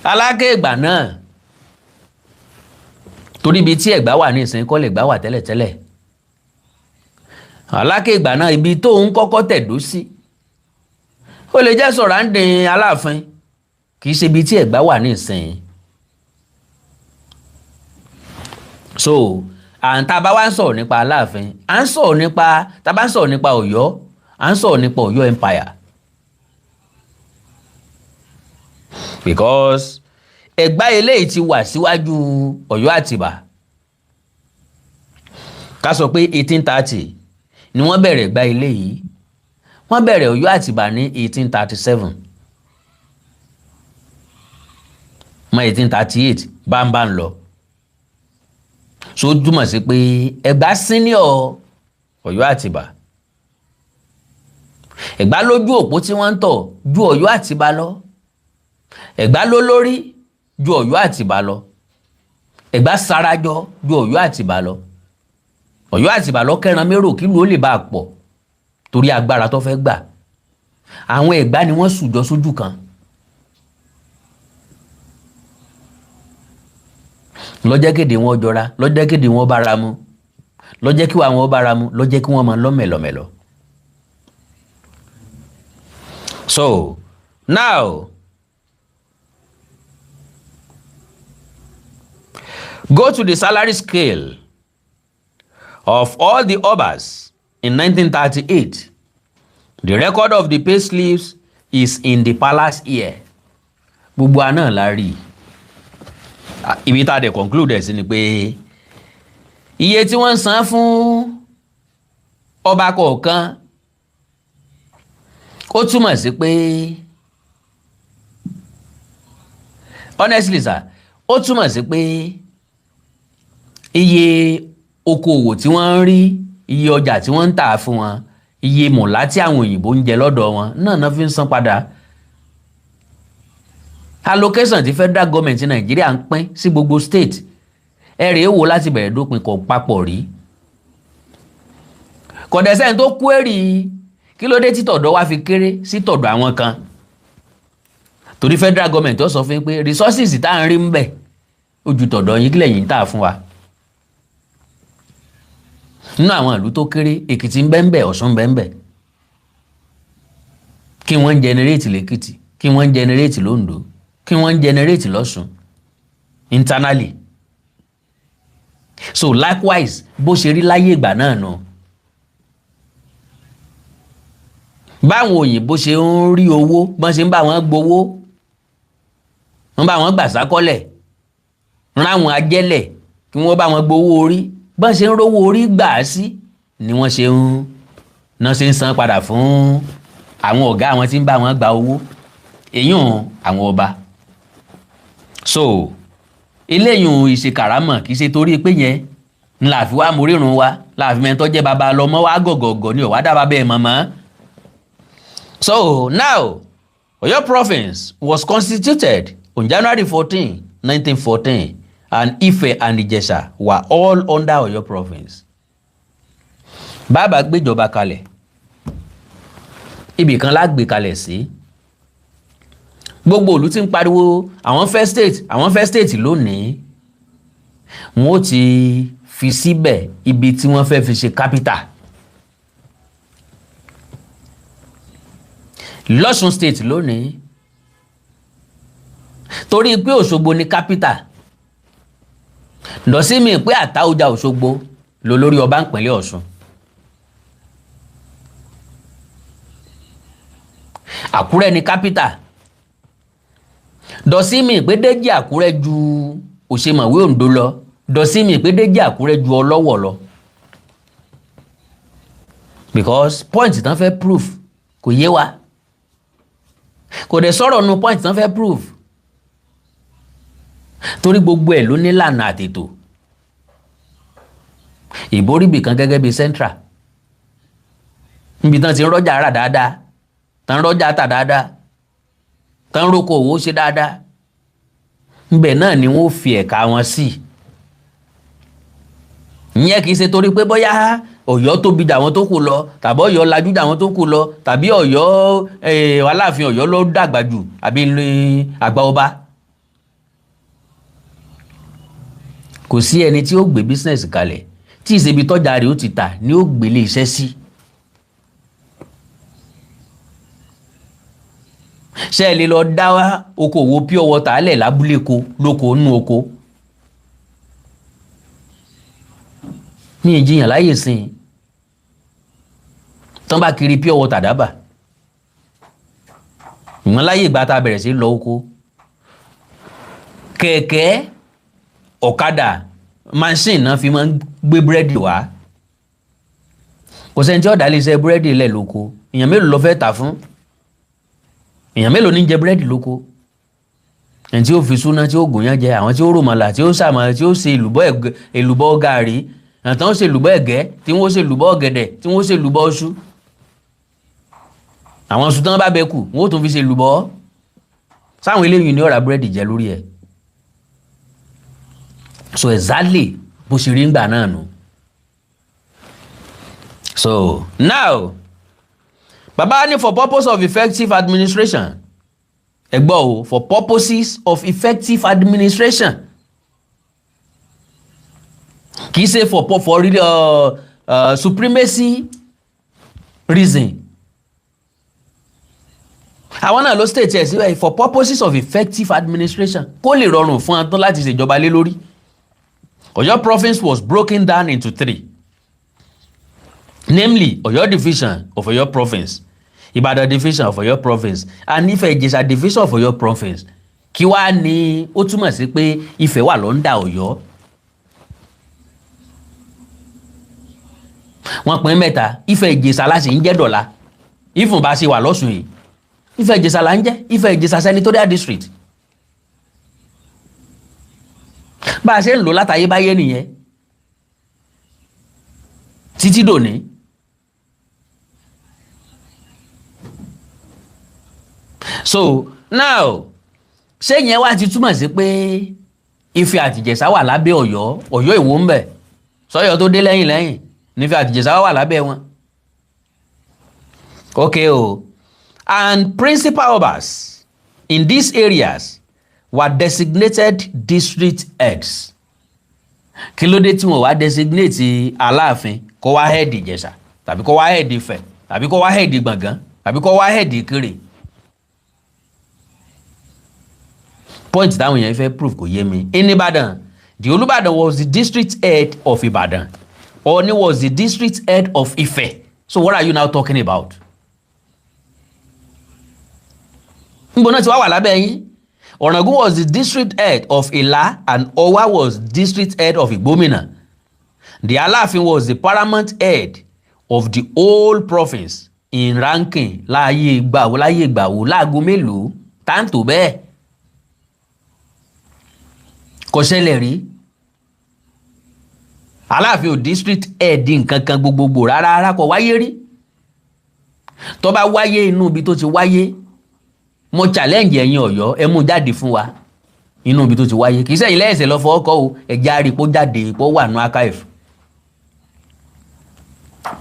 Aláké ìgbà náà, torí ibi tí Ẹ̀gbá wà ní ìsìn kọ́ lẹ̀gbá wà tẹ́lẹ̀tẹ́lẹ̀, Aláké ìgbà náà, ibi tó ń kọ́kọ́ tẹ̀dó sí, ó lè jẹ́ surrounding Aláàfin, kì í ṣe ibi tí Ẹ̀gbá wà ní ìsìn. So à ń tá a bá wá ń sọ̀rọ̀ nípa Aláàfin, à ń sọ̀rọ̀ nípa, tá a bá ń sọ̀rọ̀ nípa Ọ̀yọ́, à ń sọ̀rọ̀ nípa Ọ̀yọ́ Empire, because Ẹ̀gbá eléyìí ti wà síwájú Ọ̀yọ́ Àtìbà. Ká sọ pé 1830 ni wọ́n bẹ̀rẹ̀ Ẹ̀gbá eléyìí, wọ́n bẹ̀rẹ̀ Ọ̀yọ́ Àtìbà ní 1837 mọ́ 1838 bámbá ń lọ. So ó túmọ̀ sí pé Ẹ̀gbá senior Ọ̀yọ́ Àtìbà. Ẹ̀gbá lójú òpó tí wọ́n ń tọ̀ ju Ọ̀yọ́ Àtìbà lọ. Ẹ̀gbá ló lórí ju Ọ̀yọ́ Àtìbà lọ. Ẹ̀gbá sarajọ ju Ọ̀yọ́ Àtìbà lọ. Ọ̀yọ́ Àtìbà lọ kẹran mérò kí ló lè bá a pọ̀ torí agbára tó fẹ́ gbà. Àwọn Ẹ̀gbá ni wọ́n sùjọ sójú kan. Lọ́jẹ́ kéde wọn jọra, lọ́jẹ́ kéde wọn bára mu, lọ́jẹ́ kí wọn bára mu, lọ́jẹ́ kí wọ́n máa lọ mẹ̀lọ̀mẹ̀lọ̀. So now, go to the salary scale of all the Obas in 1938. The record of the pay slips is in the palace here. Gbogbo àná la rí ibi tá a dẹ̀ conclude ẹ̀ sí ni pé iye tí wọ́n ń san fún ọba kọ̀ọ̀kan, ó túmọ̀ sí pé, honestly sir, ó túmọ̀ sí pé iye okòwò tí wọ́n ń rí, iye ọjà tí wọ́n ń tà fún wọn, iye mọ̀lá tí àwọn òyìnbó ń jẹ lọ́dọ̀ wọn náà náà fi ń san padà. Allocation tí federal government Nàìjíríà ń pín sí gbogbo state, ẹ rèé wò láti bẹ̀rẹ̀ dópin, kò papọ̀ rí. Kọ̀dẹ̀sẹ́ni tó kú èrì kí ló dé tí tọ̀dọ̀ wá fi kéré sí tọ̀dọ̀ àwọn kan, torí federal government ó sọ fún yín pé resources tá à ń rí ń bẹ̀ ó ju tọ̀dọ̀ yín, kílẹ̀ yín tà fún wa. Nínú àwọn ìlú tó kéré, Èkìtì ń bẹ́ńbẹ́, Ọ̀ṣun ń bẹ́ńbẹ́. Kí wọ́n ń generate lẹ́kìtì, kí wọ́n ń generate lóńdó, kí wọ́n ń generate lọ́ṣun internally. So likewise, bó ṣe rí láyé ìgbà náà nù, báwọn òyìnbó ṣe ń rí owó, bọ́n ṣe ń bá wọn gbowó, wọ́n bá wọn gbà sákọ́lẹ̀, ráwọn ajẹ́lẹ̀ kí wọ́n bá wọn gbowó orí, bọ́n ṣe ń rówó orí gbà á sí ni wọ́n ṣe ń náà ṣe ń san padà fún àwọn ọ̀gá àwọn tí ń bá wọn gba owó, èyún àwọn ọba. So eléyìí ìṣe kàrámọ̀, kì í ṣe torí pé yẹn ńlá fi wá morírun wa láàfin mẹ́tọ́ jẹ́ baba lọ́mọ wa gọ̀gọ̀gọ̀ ni ọ̀wá dábàá bẹ́ẹ̀ mọ̀mọ́. So now, Oyo province was constituted on January 14, 1914, and Ife and Ijesha were all under Oyo province. Bàbá gbéjọba kalẹ̀, ibì kan la gbé kalẹ̀ sí. Gbogbo ìlú tí ń pariwo àwọn fẹ́ state, àwọn fẹ́ state lónìí, wọn ó ti fi síbẹ̀ ibi tí wọ́n fẹ́ fi ṣe capital. Lọ́ṣun state lónìí, torí pé Òṣogbo ni capital, lọ sí mi pé Àtaọ́jà Òṣogbo Lolórí ọba ìpínlẹ̀ Ọ̀ṣun. Àkúrẹ́ ni capital. Dọ̀símì pé Déjì Àkúrẹ́ ju Òṣemàwé Oǹdó lọ. Dọ̀símì pé Déjì Àkúrẹ́ ju Ọlọ́wọ̀ lọ, because point tán fẹ́ proof kò yé wa, kò dẹ̀ sọ̀rọ̀ nu point tán fẹ́ proof, torí gbogbo ẹ̀ ló nílànà àtètò. Ìboríbì kan gẹ́gẹ́ bíi central, níbi tán ti ń rọ́jà rà dáadáa, tán ń rọ́jà tà dáadáa, tán ń rókò òwò ṣe dáadáa, ńbẹ̀ náà ni wọ́n fi ẹ̀ka wọn sí. Ìyẹn kì í ṣe torí pé bóyá Ọ̀yọ́ tóbi jà wọn tó kù lọ, tàbí Ọ̀yọ́ lajú jà wọn tó kù lọ, tàbí Ọ̀yọ́ Aláàfin Ọ̀yọ́ ló dàgbà jù, àbí àgbà ọba. Kò sí ẹni tí ó gbé business kalẹ̀ tí ìṣebi tọ́jà rẹ̀ ó ti tà ni ó gbélé iṣẹ́ sí. Ṣé ẹ lè lọ dá okòwò pure water lẹ̀ lábúlé ko lóko nínú oko? Mi ì jiyàn láyè sìn tán bá kiri pure water dábà. Ìwọ̀n láyè ìgbà tá a bẹ̀rẹ̀ sí lọ oko, kẹ̀kẹ́, ọ̀kadà, machine náà fi máa ń gbé búrẹ́dì wá. Kò sẹ́ni tí ọ̀dà lè ṣe búrẹ́dì lẹ̀ lóko. Èèyàn mélòó ló fẹ́ tà fún? Èèyàn mélòó ní jẹ búrẹ́dì lóko? Ẹni tí ó fi súná tí ó gùn yán jẹ, àwọn tí ó ròmọ̀là, tí ó sàmọ̀, tí ó ṣe èlùbọ́ gàrí, àtàwọn ó ṣe èlùbọ́ ẹ̀gẹ́, tí wọ́n ṣe èlùbọ́ ọ̀gẹ̀dẹ̀, tí wọ́n ṣe èlùbọ́ iṣu. Àwọn iṣu tán bá bẹ kù, wọ́n ó tún fi ṣe èlùbọ́. Sáwọn eléyìí ní ọ̀rá búrẹ́dì jẹ lórí ẹ̀. So exactly bó ṣe rí ńgbà náà nù. So now, bàbá ní for purpose of effective administration, ẹ gbọ́ o, for purposes of effective administration, kì í ṣe for supremacy reason. Àwọn náà ló state ẹ̀ síbẹ̀, for purposes of effective administration, kó lè rọrùn fún atán láti ṣèjọba lé lórí. Ọ̀yọ́ province was broken down into three, namely Ọ̀yọ́ division of Ọ̀yọ́ province, Ìbàdàn division of Ọ̀yọ́ province and Ifẹ̀ Ìjẹ̀ṣà division of Ọ̀yọ́ province. Kí wàá ní ó túmọ̀ sí pé Ifẹ̀ wà lọ́ndà Ọ̀yọ́? Wọ́n pín mẹ́ta. Ifẹ̀ Ìjẹ̀ṣà la sì ń jẹ́ dọ̀la. Ìfún bá ṣe wà lọ́sùn yìí, Ifẹ̀ Ìjẹ̀ṣà la ń jẹ́, Ifẹ̀ Ìjẹ̀ṣà senatorial district. Bá a ṣe ń lò látayébáyé nìyẹn títí dòní. So now, ṣé yẹn wá ti túmọ̀ sí pé Ifẹ̀ àtìjẹ̀ṣà wà lábẹ́ Ọ̀yọ́? Ọ̀yọ́ Ìwó ń bẹ, sọ́yọ́ tó dé lẹ́yìn lẹ́yìn nífẹ̀ àtìjẹ̀ṣà wà lábẹ́ wọn. Okay o, and principal obas in these areas were designated district heads. Kí ló dé tí wọ́n wá designate Aláàfin kó wá head Ìjẹ̀ṣà, tàbí kó wá head Ifẹ̀, tàbí kó wá head Gbọ̀ngán, tàbí kó wá head Ìkirè? Point táwọn èèyàn fẹ́ proof kò yé mi. In Ìbàdàn, the Olúbàdàn was the district head of Ìbàdàn. Ọọ̀ni was the district head of Ifẹ̀. So what are you now talking about? Ngbọ́n náà ti wá wà lábẹ́ yín. Ọ̀ràngún was the district head of Ìlá and Ọ̀wá was district head of Ìgbómìnà. The Aláàfin was the paramount head of the whole province in ranking. Láàyè ìgbàwo, láàyè ìgbàwo, láago mélòó, táǹtò bẹ́ẹ̀ kò ṣẹlẹ̀ rí. Aláàfin ò district head nǹkan kan gbogbogbò rárá rárá, kò wáyé rí. Tó bá wáyé, inú ibi tó ti wáyé, mo challenge ẹ̀yin Ọ̀yọ́, ẹ mú jáde fún wa inú ibi tó ti wáyé. Kì í sẹ́yìn lẹ́sẹ̀ lọ fọwọ́ kọ́ o, ẹ̀jẹ̀ àrípò jáde pọ̀ wà ní archive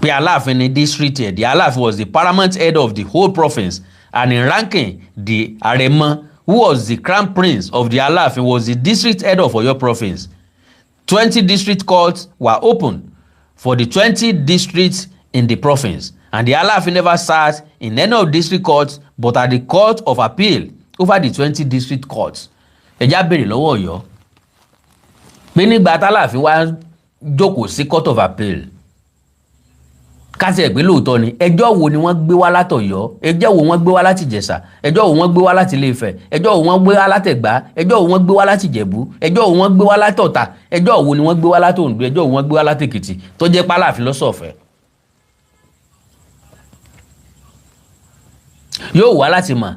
pé Aláàfin ni district head. The Aláàfin was the paramount head of the whole province, and in ranking, the Arẹ̀mọ, who was the crown prince of the Aláàfin, was the district head of Ọ̀yọ́ province. 20 district courts were opened for the 20 districts in the province, and the Aláàfin never sat in any of district courts but at the court of appeal over the 20 district courts. Ẹ̀já béèrè lọ́wọ́ Ọ̀yọ́ pé nígbà tálàfin wá jókòó sí Court of Appeal, kásì ẹ̀ pé lóòótọ́ ni, ẹjọ́ wo ni wọ́n gbé wá látọ̀yọ́? Ẹjọ́ wo wọ́n gbé wá láti Ìjẹ̀ṣà? Ẹjọ́ wo wọ́n gbé wá láti Ilé-Ifẹ̀? Ẹjọ́ wo wọ́n gbé wá látẹ̀gbá? Ẹjọ́ wo wọ́n gbé wá láti Ìjẹ̀bú? Ẹjọ́ wo wọ́n gbé wá látọ̀tà? Ẹjọ́ wo ni wọ́n gbé wá látòǹdó? Ẹjọ́ wo wọ́n gbé wá látèkìtì tó jẹ́ pálàfin lọ́sọ̀ọ̀fẹ́? Yóò wá láti mọ̀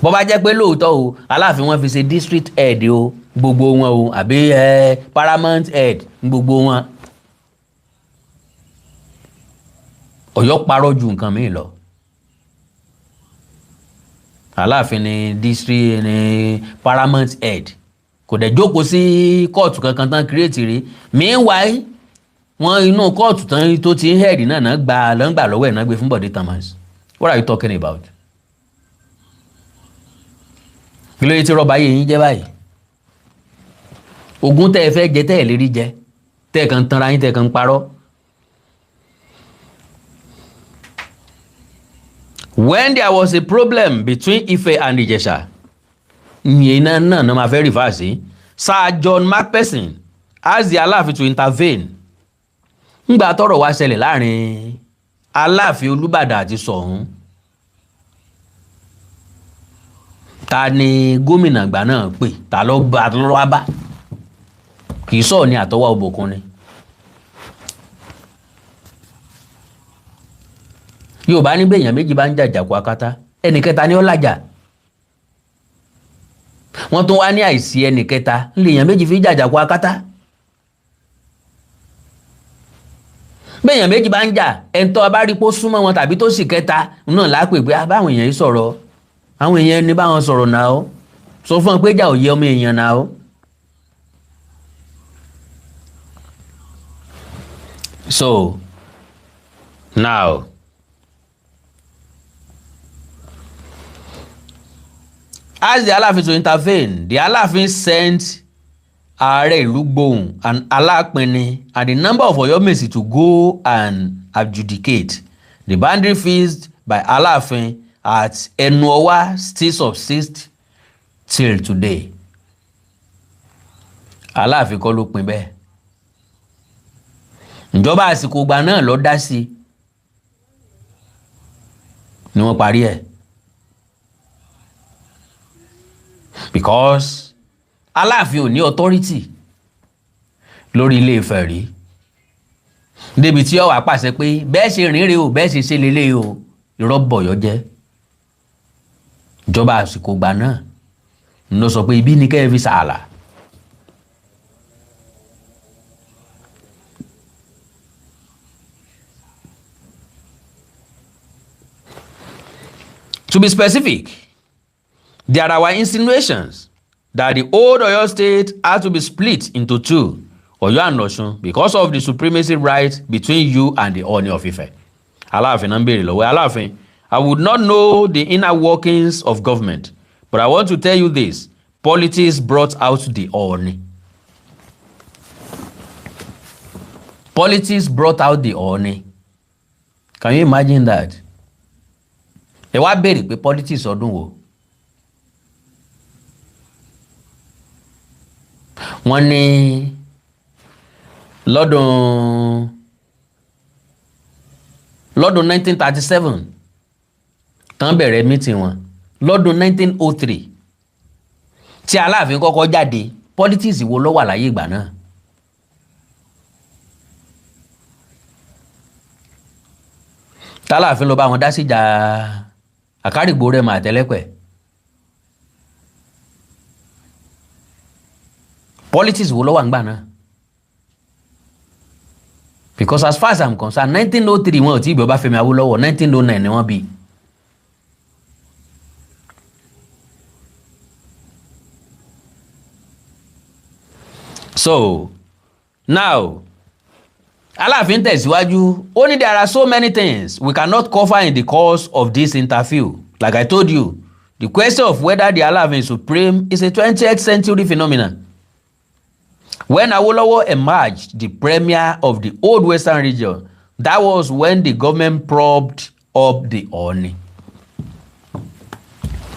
bó bá jẹ́ pé lóòótọ́ o, Aláàfin wọn fi ṣe district head o, gbogbo wọn o, àbí paramount head gbogbo wọn. Ọ̀yọ́ parọ́ ju nǹkan míì lọ. Aláàfin ni district ni paramount head, kò dẹ̀ jókòó sí kóòtù kankan tán create rí. Meanwhile, wọ́n inú kóòtù tán tó ti ń head náà náà gbà lọ́ngbà lọ́wọ́ ẹ̀ náà gbé fún Bọ̀dé Thomas. What are you talking about? Kí ló yẹ tí rọ́bà yìí yín jẹ́ báyìí? Ogún tẹ́ ẹ fẹ́ jẹ, tẹ́ ẹ lérí jẹ, tẹ́ ẹ kàn ń tanra yín, tẹ́ ẹ kàn ń parọ́. When there was a problem between Ife and Ìjẹ̀ṣà, ìyẹn náà náà náà máa fẹ́ refer sí, Sir John Macpherson asked the Aláàfin to intervene. Ńgbà tọ́rọ̀ wá ṣẹlẹ̀ láàrin Aláàfin, Olúbàdàn àti Ṣọ̀ún, ta ni gómìnà ìgbà náà pè? Ta ló bá ló wá bá? Kì í sọ̀rọ̀ ní àtọwá òbòkun ni. Yorùbá ní bẹ́ẹ̀yàn méjì bá ń jàjà kó akátá, ẹnì kẹta ni ó làjà. Wọ́n tún wá ní àìsí ẹnì kẹta ńlẹ̀yàn méjì fi jàjà kó akátá. Bẹ́ẹ̀yàn méjì bá ń jà, ẹ̀ńtọ́ bá rí pé ó súnmọ́ wọn tàbí tó sì kẹta náà lápè pé báwọn èèyàn yìí sọ̀rọ̀, àwọn èèyàn ní báwọn sọ̀rọ̀ náà, ó sọ fún wọn pé ìjà ò yẹ ọmọ èèyàn náà ó. So now, ask the Aláàfin to intervene. The Aláàfin sent Ààrẹ Ìlúgbòhùn and Alápinni and the number of Ọ̀yọ́mèsì to go and adjudicate. The boundary fixed by Aláàfin at Ẹnuọwá still subsist till today. Aláàfin kọ́ ló pin bẹ́ẹ̀. Ìjọba àsìkò ìgbà náà ló dá sí i ni wọ́n parí ẹ̀, because Aláàfin ò ní authority lórí Ilé Ifẹ̀ rí débi tí ó wá pàṣẹ pé bẹ́ẹ̀ ṣe rìnrìn o, bẹ́ẹ̀ ṣe ṣe lélẹ̀ o. Irọ́ bọ̀yọ́ jẹ́. Ìjọba àsìkò ìgbà náà ló sọ pé ibi ní kẹ́ ẹ fi sàálà. To be specific, there are insinuations that the old Oyo State had to be split into two, Oyo and Osun, because of the supremacy right between you and the Ooni of Ife. Aláàfin náà ń béèrè lọ́wọ́ Aláàfin. I would not know the inner workings of government, but I want to tell you this: politics brought out the Ooni. Politics brought out the Ooni. Can you imagine that? Ẹ wá béèrè pé politics ọdún wo? Wọ́n ní lọ́dún 1937 tán bẹ̀rẹ̀ meeting wọn, lọ́dún 1903 tí Aláàfin kọ́kọ́ jáde. Politics wo ló wà láyé ìgbà náà? Tálàfin ló bá wọn dá síjà Àkárìgbò rẹ̀ mà àtẹlẹ́pẹ̀. Politics wo ló wà ńgbà náà? Because as far as I'm concerned, 1903, wọn ò tí ì bí Ọbáfẹ́mi Awólọ́wọ̀. 1909 ni wọ́n bí. So now, Aláàfin tẹ̀síwájú, ó ní there are so many things we cannot cover in the course of this interview. Like I told you, the question of whether the Aláàfin is supreme is a 20th century phenomenon. When Awolowo emerged the premier of the old Western Region, that was when the government propped up the Ooni.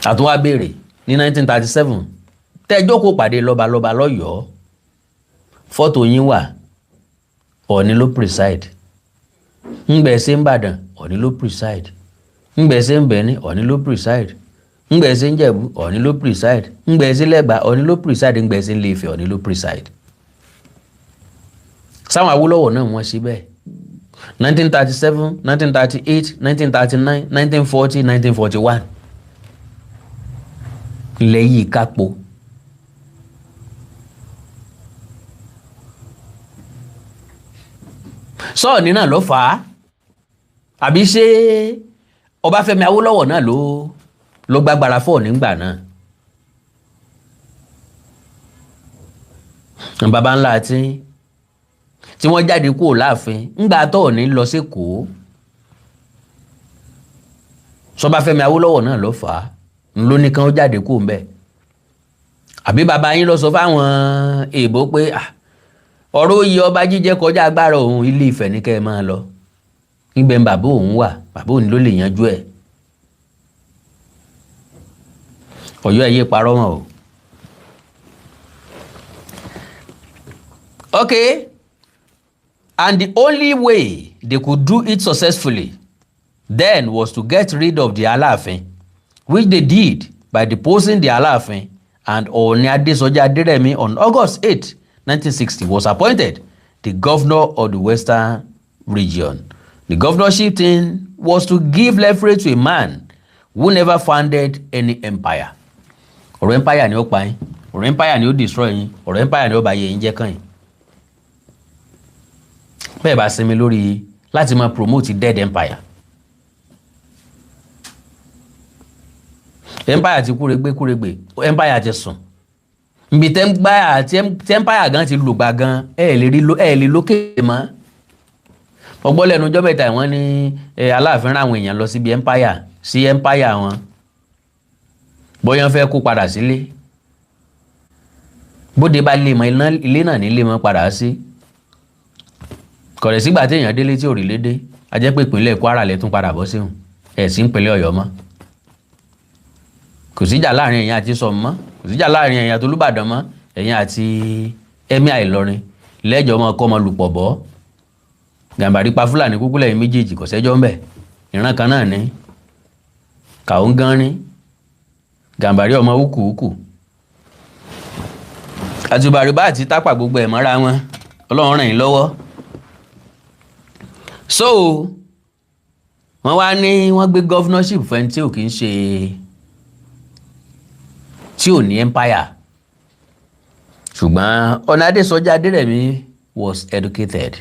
Àtúwá béèrè ní 1937 tẹ́ jókòó pàdé lọ́balọ́ba lọ́yọ̀ọ́. Fọ́tò yín wà, Ọọ̀ni ló preside. Ńgbẹ̀ ṣe ń Ìbàdàn, Ọọ̀ni ló preside. Ńgbẹ̀ ṣe ń Benin, Ọọ̀ni ló preside. Ńgbẹ̀ ṣe ń Jẹ̀bú, Ọọ̀ni ló preside. Ńgbẹ̀ ṣe lẹ́gbà, Ọọ̀ni ló preside. Ńgbẹ̀ ṣe ń Ilé-Ifẹ̀, Ọọ̀ni ló preside. Sáwọn Awólọ́wọ̀ náà wọ́n ṣe bẹ́ẹ̀. 1937, 1938, 1939, 1940, 1941 ilẹ̀ yìí kápò. Sọ́ọ̀ni náà ló fà á, àbí ṣé Ọbáfẹ́mi Awólọ́wọ̀ náà ló gbàgbára fọ́ọ̀ nígbà náà? Baba ńlá tí wọ́n jáde kúrò láàfin ńgbà tọ́ọ̀ní lọ sékòó, Sọbáfẹ́mi Awólọ́wọ̀ náà ló fà á ló ní kán ó jáde kúrò ńbẹ̀, àbí bàbá yín lọ sọ fáwọn èèbó pé ọ̀rọ̀ oyè ọba jíjẹ kọjá agbára òun, Ilé Ifẹ̀ ní kẹ́ ẹ máa lọ, nígbẹ̀ ń bàbá òun wà, bàbá òun ló lè yanjú ẹ̀? Ọ̀yọ́, ẹ̀ yé parọ́ wọn o. Okay, and the only way they could do it successfully then was to get rid of the Aláàfin, which they did by deposing the Aláàfin, and Ooni Adesoji Aderemi on August 8, 1960 was appointed the governor of the Western Region. The governorship thing was to give leverage to a man who never founded any empire. Ọ̀rọ̀ empire ni ó pa yín, ọ̀rọ̀ empire ni ó destroy yín, ọ̀rọ̀ empire ni ó bà yé yín jẹ́ kàn yín. Bẹ́ẹ̀ bá sinmi lórí láti máa promote dead empire. Empire ti kúregbé kúregbé, empire ti sùn. Nbi tí empire gan ti lùgbà gan, ẹ lè rí, ẹ lè lókè mọ́. Ọgbọ́n lẹ́nu ọjọ́ mẹ́ta, wọ́n ní Aláàfin rán àwọn èèyàn lọ síbi empire, sí empire wọn, bóyá wọ́n fẹ́ kó padà sílé. Bóde bá lè mọ ilé náà nílé mọ́ padà sí kọ̀rẹ̀ sígbà téèyàn délé tí ò rí lédè. A jẹ́ pé ìpínlẹ̀ Kwara lè tún padà bọ́ síhùn ẹ̀ sí ìpínlẹ̀ Ọ̀yọ́ mọ́. Kò síjà láàrin ẹ̀yin àti Sọ̀m mọ́, kò síjà láàrin ẹ̀yin àti Olúbàdàn mọ́. Ẹ̀yin àti Emir Ìlọrin lẹ́jọ́ mọ́ kọ́ ọmọ lùpọ̀ bọ́. Gàmbàrí pa Fúlàní kúkú lẹ́yìn méjèèjì, kò sẹ́jọ́ ń bẹ̀. Ìran kan náà ní kàún gan ní Gàmbàrí ọmọ wúkúwúkú àtùbàrìbá àti tápà, gbogbo ẹ̀ mọ́ra wọn. Ọlọ́run ràn yín lọ́wọ́. So wọ́n wá ní wọ́n gbé governorship fẹ́ni tí ò kì í ṣe, tí ò ní empire. Ṣùgbọ́n Ọọ̀ni Adésọjí Adérẹ̀mí was educated.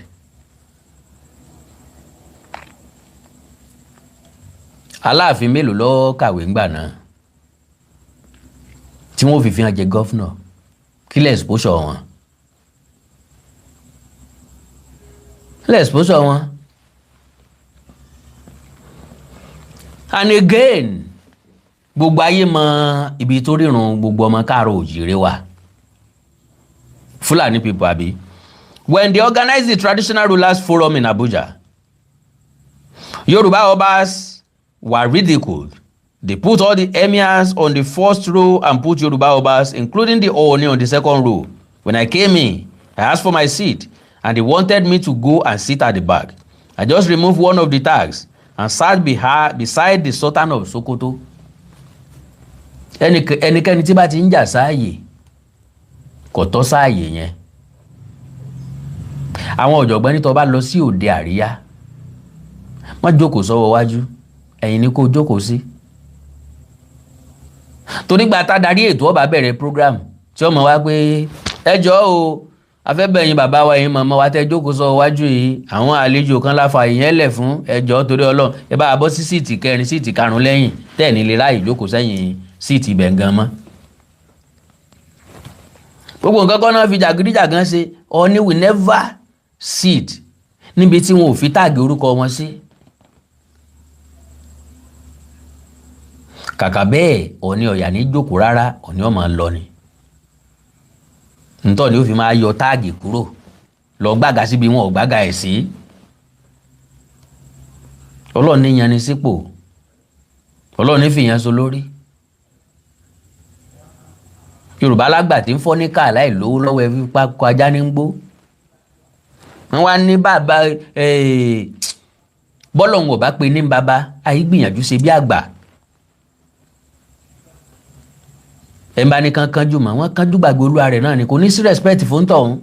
Aláàfin mélòó ló kàwé ńgbà náà tí wọ́n fi hàn jẹ governor? Kí lè exposure wọn, lè exposure wọn? And again, gbogbo ayé mọ ibi tó rírun gbogbo ọmọ káàárọ̀ òjìrè wà, Fúlàní people, àbí? When they organized the Traditional Rulers Forum in Abuja, Yoruba obas were ridiculed. They put all the emirs on the first row and put Yoruba obas, including the Ooni, on the second row. When I came in, I asked for my seat and they wanted me to go and sit at the back. I just removed one of the tags and sat beside the Sultan of Sokoto. Ẹnikẹ́ni tí bá ti ń jà sáàyè kò tọ́ sáàyè yẹn. Àwọn ọ̀jọ̀gbọ́n ní tó bá lọ sí òde àríyá, má jókòó sọ́wọ́ wájú, ẹ̀yìn ni kó jókòó sí, torí gba tá darí ètò ọba bẹ̀rẹ̀ program tí ọmọ wa pé ẹ jọ̀ọ́ o, afẹ́bẹ̀yìn bàbá wa, yín màmá wa tẹ́ jókòó sọ́wọ́ wájú yìí, àwọn àlejò kan láfa ìyẹn lẹ̀ fún, ẹ jọ̀ọ́, torí Ọlọ́run, ẹ bá bọ́ sí seat kẹrin, seat karùn-ún lẹ́yìn, tẹ́ẹ̀ ní lè ráàyè jókòó sẹ́yìn seat ibẹ̀ gan mọ́. Gbogbo nǹkan kan náà fi jàgídíjàgan ṣe. Ọọ̀ni will never sit níbi tí wọn ò fi tag orúkọ wọn sí. Kàkà bẹ́ẹ̀, Ọọ̀ni ọ̀yà ní jókòó rárá, Ọọ̀ni ọmọ lọ ni ntọ́ ni ó fi máa yọ tag kúrò, lọ gbága síbi wọn ò gbága ẹ̀ sí. Ọlọ́run ní yanni sípò, Ọlọ́run ní fìyàn so lórí. Yorùbá lágbà tí ń fọ́ ní káà láì lówó lọ́wọ́, ẹ fipá kọ ajá ní gbó. Wọ́n wá ní bàbá bọ́lọ̀ ń wọ̀ bá pe ní bàbá àyè gbìyànjú ṣe bí àgbà. Ẹ̀ ń bá ní kán kánjú mọ́ wọ́n kánjú gbàgbé olúwa rẹ̀ náà ni, kò ní sí respect fún tọ̀hún.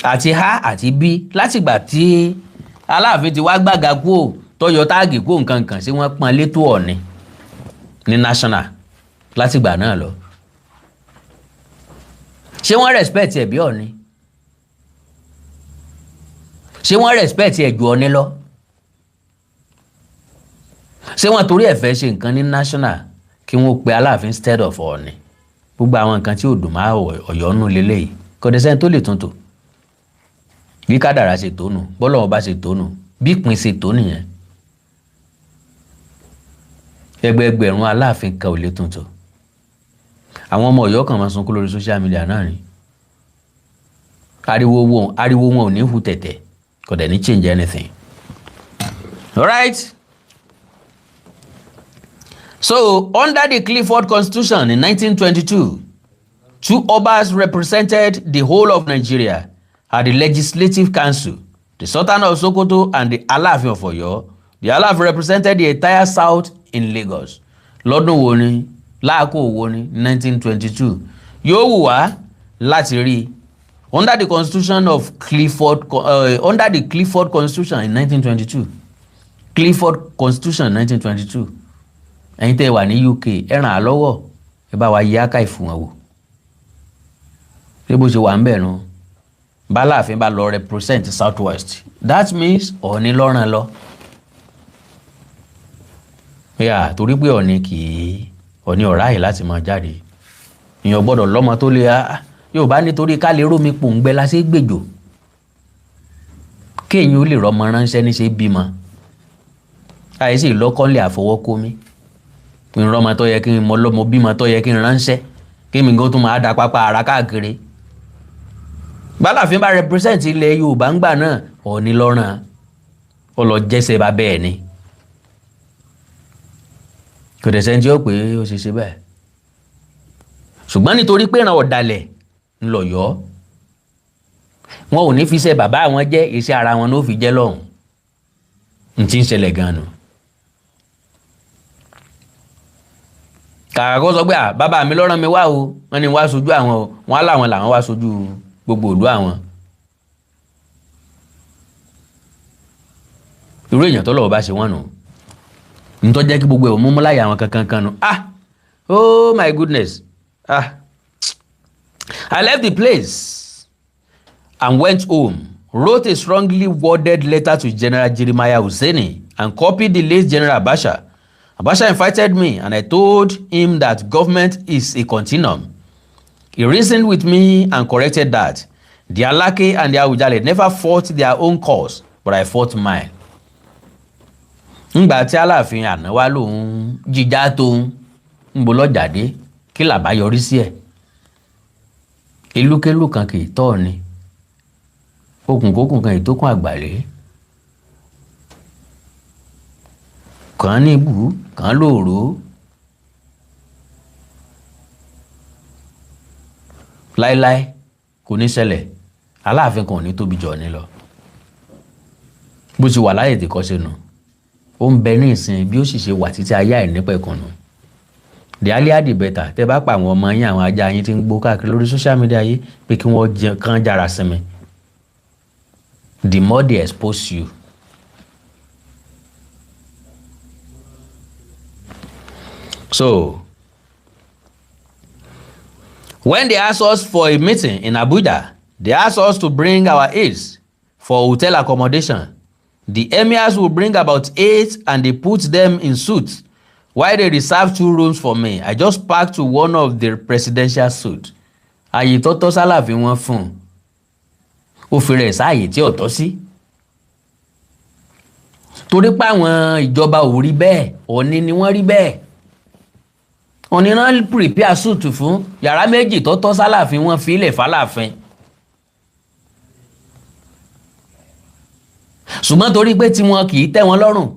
Àti A àti B, látìgbà tí Aláàfin ti wá gbàgà kúò, tọyọ tag kúò, nǹkan kan sí wọ́n pọ́n létò Ọ̀ọ̀ni ní national látìgbà náà lọ. Ṣé wọ́n respect ẹ̀ bí Ọ̀ọ̀ni? Ṣé wọ́n respect ẹ̀ ju Ọ̀ọ̀ni lọ? Ṣé wọ́n torí ẹ̀ fẹ́ ṣe nǹkan ní national kí wọ́n pe Aláàfin instead of Ọ̀ọ̀ni? Gbogbo àwọn nǹkan tí ò dùn máa Ọ̀yọ́ nù lélẹ́yìí, kò dé sẹ́ni tó lè tún tò. Bí kádàrá ṣe tó nù, bọ́lọ́wọ́ bá ṣe tó nù, bí ìpín ṣe tó nìyẹn. Ẹgbẹẹgbẹ̀rún Aláàfin kan ò lè tún tò. Àwọn ọmọ Ọ̀yọ́ kan máa sunkún lórí social media náà ni. Ariwo wọn ò ní hu tẹ̀tẹ̀, kò dẹ̀ ní change anything. Alright. So under the Clifford Constitution in 1922, two Obas represented the whole of Nigeria at the Legislative Council, the Sultan of Sokoto and the Alaafin of Oyo. The Alaafin represented the entire South in Lagos. Lọ́dún wo ni? Láàkó wo ni? 1922. Yóò wù wá láti rí under the constitution of Clifford, under the Clifford Constitution in 1922. Clifford Constitution 1922. Ẹ̀yin tẹ́ ẹ wà ní UK, ẹ ràn á lọ́wọ́, ẹ bá wa yí archive wọn wò. Ṣé bó ṣe wà ń bẹ̀ nu? Báláàfin bá lọ represent South West, that means Ọ̀ọ̀ni lọ́ràn lọ yà, torí pé Ọ̀ọ̀ni kì í, Ọ̀ọ̀ni ọ̀rá yìí láti máa jáde. Èèyàn gbọ́dọ̀ lọ́mọ tó lè yóò bá nítorí ká lè rómi pòǹgbẹ la ṣe gbèjò, kéèyàn ó lè rọmọ ránṣẹ́ ní ṣe bímọ, àìsí ìlọ́kọ́lẹ̀ àfọwọ́kómi kí n rọmọ tó yẹ kí n mọ lọ́mọ bímọ tó yẹ kí n ránṣẹ́, kí mi gan tún máa da pápá ara káàkiri. Bálàfin bá represent ilẹ̀ Yorùbá ń gbà náà, Ọ̀ọ̀ni lọ́ràn ó lọ jẹ́sẹ̀ bá bẹ́ẹ̀ ni. Kò dẹ̀ sẹ́ni tí ó pé ó ṣe ṣe bẹ́ẹ̀, ṣùgbọ́n nítorí pé ìran ọ̀dàlẹ̀ ńlọ̀yọ́, wọn ò ní fi iṣẹ́ bàbá àwọn jẹ́, iṣẹ́ ara wọn ló fi jẹ́ lọ́hùn. N ti ń ṣẹlẹ̀ gan-an nù. Kàkà kó sọ pé à bàbá mi ló rán mi wá o, wọ́n ní wá sojú àwọn o, wọ́n á láwọn làwọn wá sojú gbogbo ìlú àwọn. Irú èèyàn tó lọ́wọ́ bá ṣe wọ́n nù, ntọ́ jẹ́ kí gbogbo ẹ̀ mú láyà àwọn kankan kan nù. Ah, oh my goodness, ah. I left the place and went home, wrote a strongly worded letter to General Jeremiah Hussaini and copied the late General Abacha. Abacha invited me and I told him that government is a continuum. He reasoned with me and corrected that the Alake and the Awujale never fought their own cause, but I fought mine. Ngbà tí Aláàfin àná wá lòun jíjà tóun ń bo lọ́jàdé, kí làbá yọrí sí ẹ̀? Ìlúkélù kan kì í tọ́ ni, okùnkókùn kan ìtókùn àgbàlẹ́ kàn ní ibù kàn lóòró. Láéláé kò ní ṣẹlẹ̀, Aláàfin kan ò ní tóbi jọ ní lọ. Bó ti wà láyè tí kọ́ sínú ó ń bẹ ní ìsìn, bí ó sì ṣe wà títí ayé àìnípẹ̀kùnù. The earlier the better. Tẹ́ bá pa àwọn ọmọ yín, àwọn ajá yín tí ń gbó káàkiri lórí social media yìí pé kí wọ́n jẹ kán jára sinmi, the more they expose you. So when they asked us for a meeting in Abuja, they asked us to bring our aides for hotel accommodation. The emirs will bring about 8 and they put them in suits while they reserve 2 rooms for me. I just packed to one of the presidential suits. Àyè tó tọ́ sálàfin wọn fún un, ó fi rẹ̀ sáàyè tí ò tọ́ sí. Torí pé àwọn ìjọba ò rí bẹ́ẹ̀, Ọ̀ọ̀ni ni wọ́n rí bẹ́ẹ̀. Ọ̀ọ̀ni náà prepare suit fún yàrá 2 tó tọ́ sálàfin, wọn fi ilẹ̀ fàlàfin. Ṣùgbọ́n torí pé tí wọn kì í tẹ́ wọn lọ́rùn,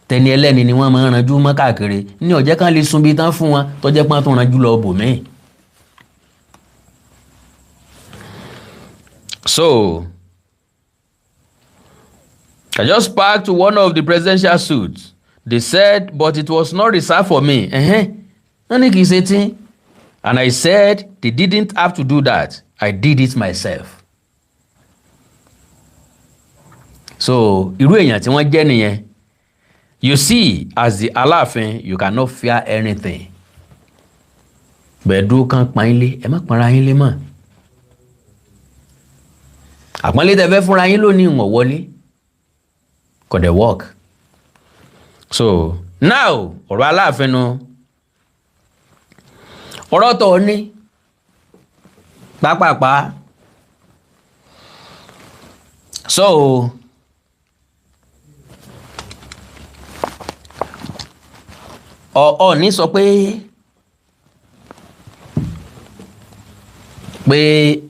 Tẹni ẹlẹ́ni ni wọ́n máa ń ranjú mọ́ káàkiri ní ọ̀jẹ́ kan lè sun bí tán fún wọn tọ́jẹ́ pọ́n tó ranjú lọ bòmíì. So, I just parked one of the presidential suits. They said, but it was not reserved for me. Wọ́n ní kì í ṣe tí. And I said they didn't have to do that. I did it myself. So, irú èèyàn tí wọ́n jẹ́ nìyẹn. You see, as the Aláàfin, you cannot fear anything. Bẹ̀ẹ́dúró kan pa yín lé, ẹ má panra yín lé mọ́. Àpọ́nlé tẹ fẹ́ fúnra yín lónìí ìwọ̀n wọlé. Kò dẹ̀ work. So, now, ọ̀rọ̀ Aláàfin nu. Ọ̀rọ̀ tó ní pápápá. So, Ọọ̀ni sọ pé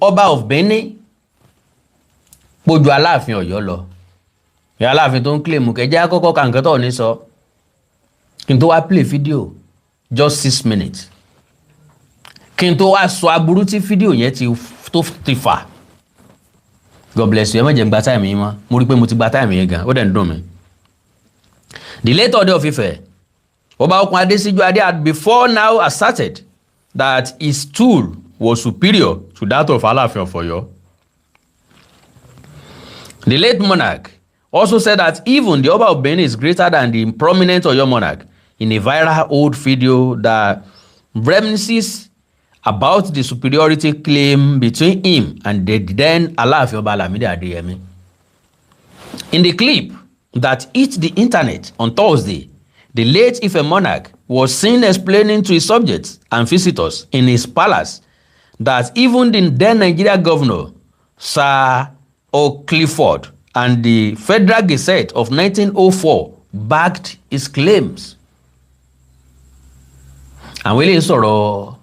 ọba of Benin pójú Aláàfin Ọ̀yọ́ lọ. Ìyá Aláàfin tó ń claim kẹjẹ àkọ́kọ́ ka nǹkan tó ní sọ kí n tó wá play video just 6 minutes kí n tó wá sọ aburú tí fídíò yẹn ti tó ti fà. God bless you. Ẹ má jẹ́ n gba time yín mọ́. Mo rí i pé mo ti gba time yẹn gan, ó dẹ̀ ń dùn mí. The late Ọọ̀ni of Ife, Ọba Okun Adesiju Ade, had before now asserted that his tool was superior to that of Aláàfin of Ọ̀yọ́. The late monarch also said that even the Oba of Benin is greater than the prominent Oyo monarch in a viral old video that reminisces about the superiority claim between him and the then Aláàfin Ọba Lamidi Adeyemi. In the clip that hit the internet on Thursday, the late Ife monarch was seen explaining to his subjects and visitors in his palace that even the then Nigeria governor, Sir O'Clifford, and the Federal Gazette of 1904 backed his claims. Àwọn eléyìí sọ̀rọ̀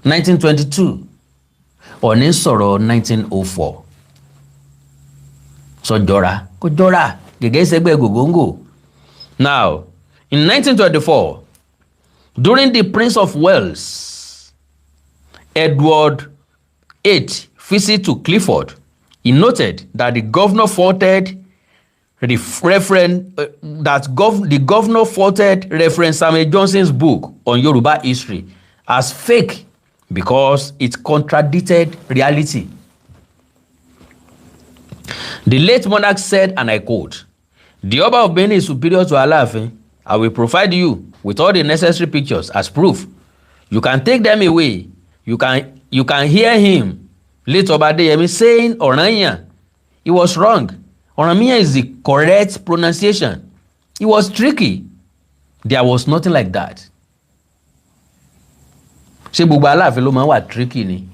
1922, Ọọ̀ni sọ̀rọ̀ 1904. Sọ jọra kó jọra gẹ́gẹ́ sẹ́gbẹ́ gògóńgò. Now, in 1924, during the Prince of Wales, Edward VIII visit to Clifford, he noted that the governor faulted the governor faulted Reverend Samuel Johnson's book on Yoruba history as fake because it contradicted reality. The late monarch said, and I quote, "The Oba of Benin is superior to Alaafin. I will provide you with all the necessary pictures as proof. You can take them away. You can hear him, late Oba Adeyemi, saying Oranyan. He was wrong. Oranmiyan is the correct pronunciation. It was tricky. There was nothing like that." Ṣé gbogbo Aláàfin ló máa ń wà tricky ni?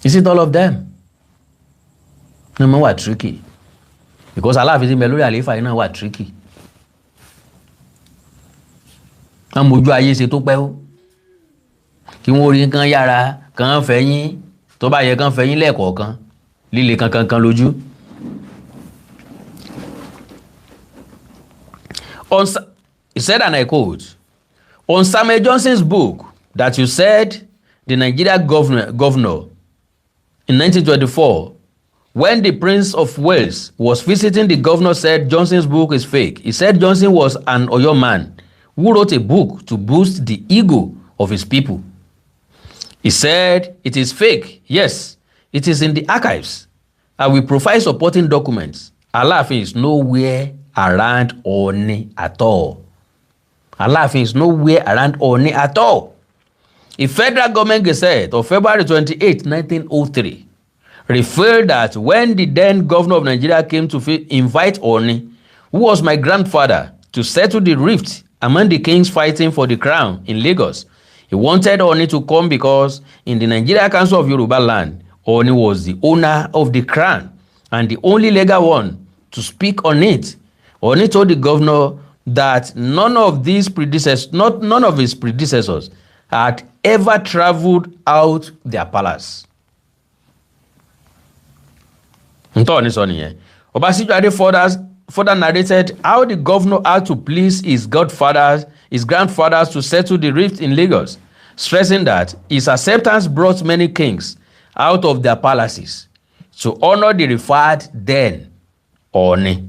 Is it all of them? Ní máa ń wà tricky? Because Aláàfin tí ń bẹ lórí àlééfà yìí náà wà tricky. Wọ́n mojú ayé ṣe tó pẹ́ ó. Kí wọ́n rí kán yára kán fẹ́yìn tó bá yẹ kán fẹ́yìn lẹ́ẹ̀kọ̀ọ̀kan líle kankan kan lójú. He said, and I quote, "On Samuel Johnson's book that you said the Nigeria governor in 1924, when the Prince of Wales was visiting, the governor said Johnson's book is fake. He said Johnson was an Oyo man who wrote a book to boost the ego of his people. He said it is fake. Yes, it is in the archives. I will provide supporting documents. Alaafin is nowhere around Ooni at all. Alaafin is nowhere around Ooni at all." A federal government gazette of February 28, 1903 revealed that when the then governor of Nigeria came to invite Ooni, who was my grandfather, to settle the rift among the kings fighting for the crown in Lagos, he wanted Ooni to come because in the Nigeria Council of Yoruba land, Ooni was the owner of the crown and the only legal one to speak on it. Ooni told the governor that none of these predecessors, not none of his predecessors had ever traveled out their palace. Ntọ́ ni sọ nìyẹn. Ọba Sijuade further narrated how the governor had to please his godfathers, his grandfathers to settle the rift in Lagos, stressing that his acceptance brought many kings out of their palaces to honor the revered then Ooni.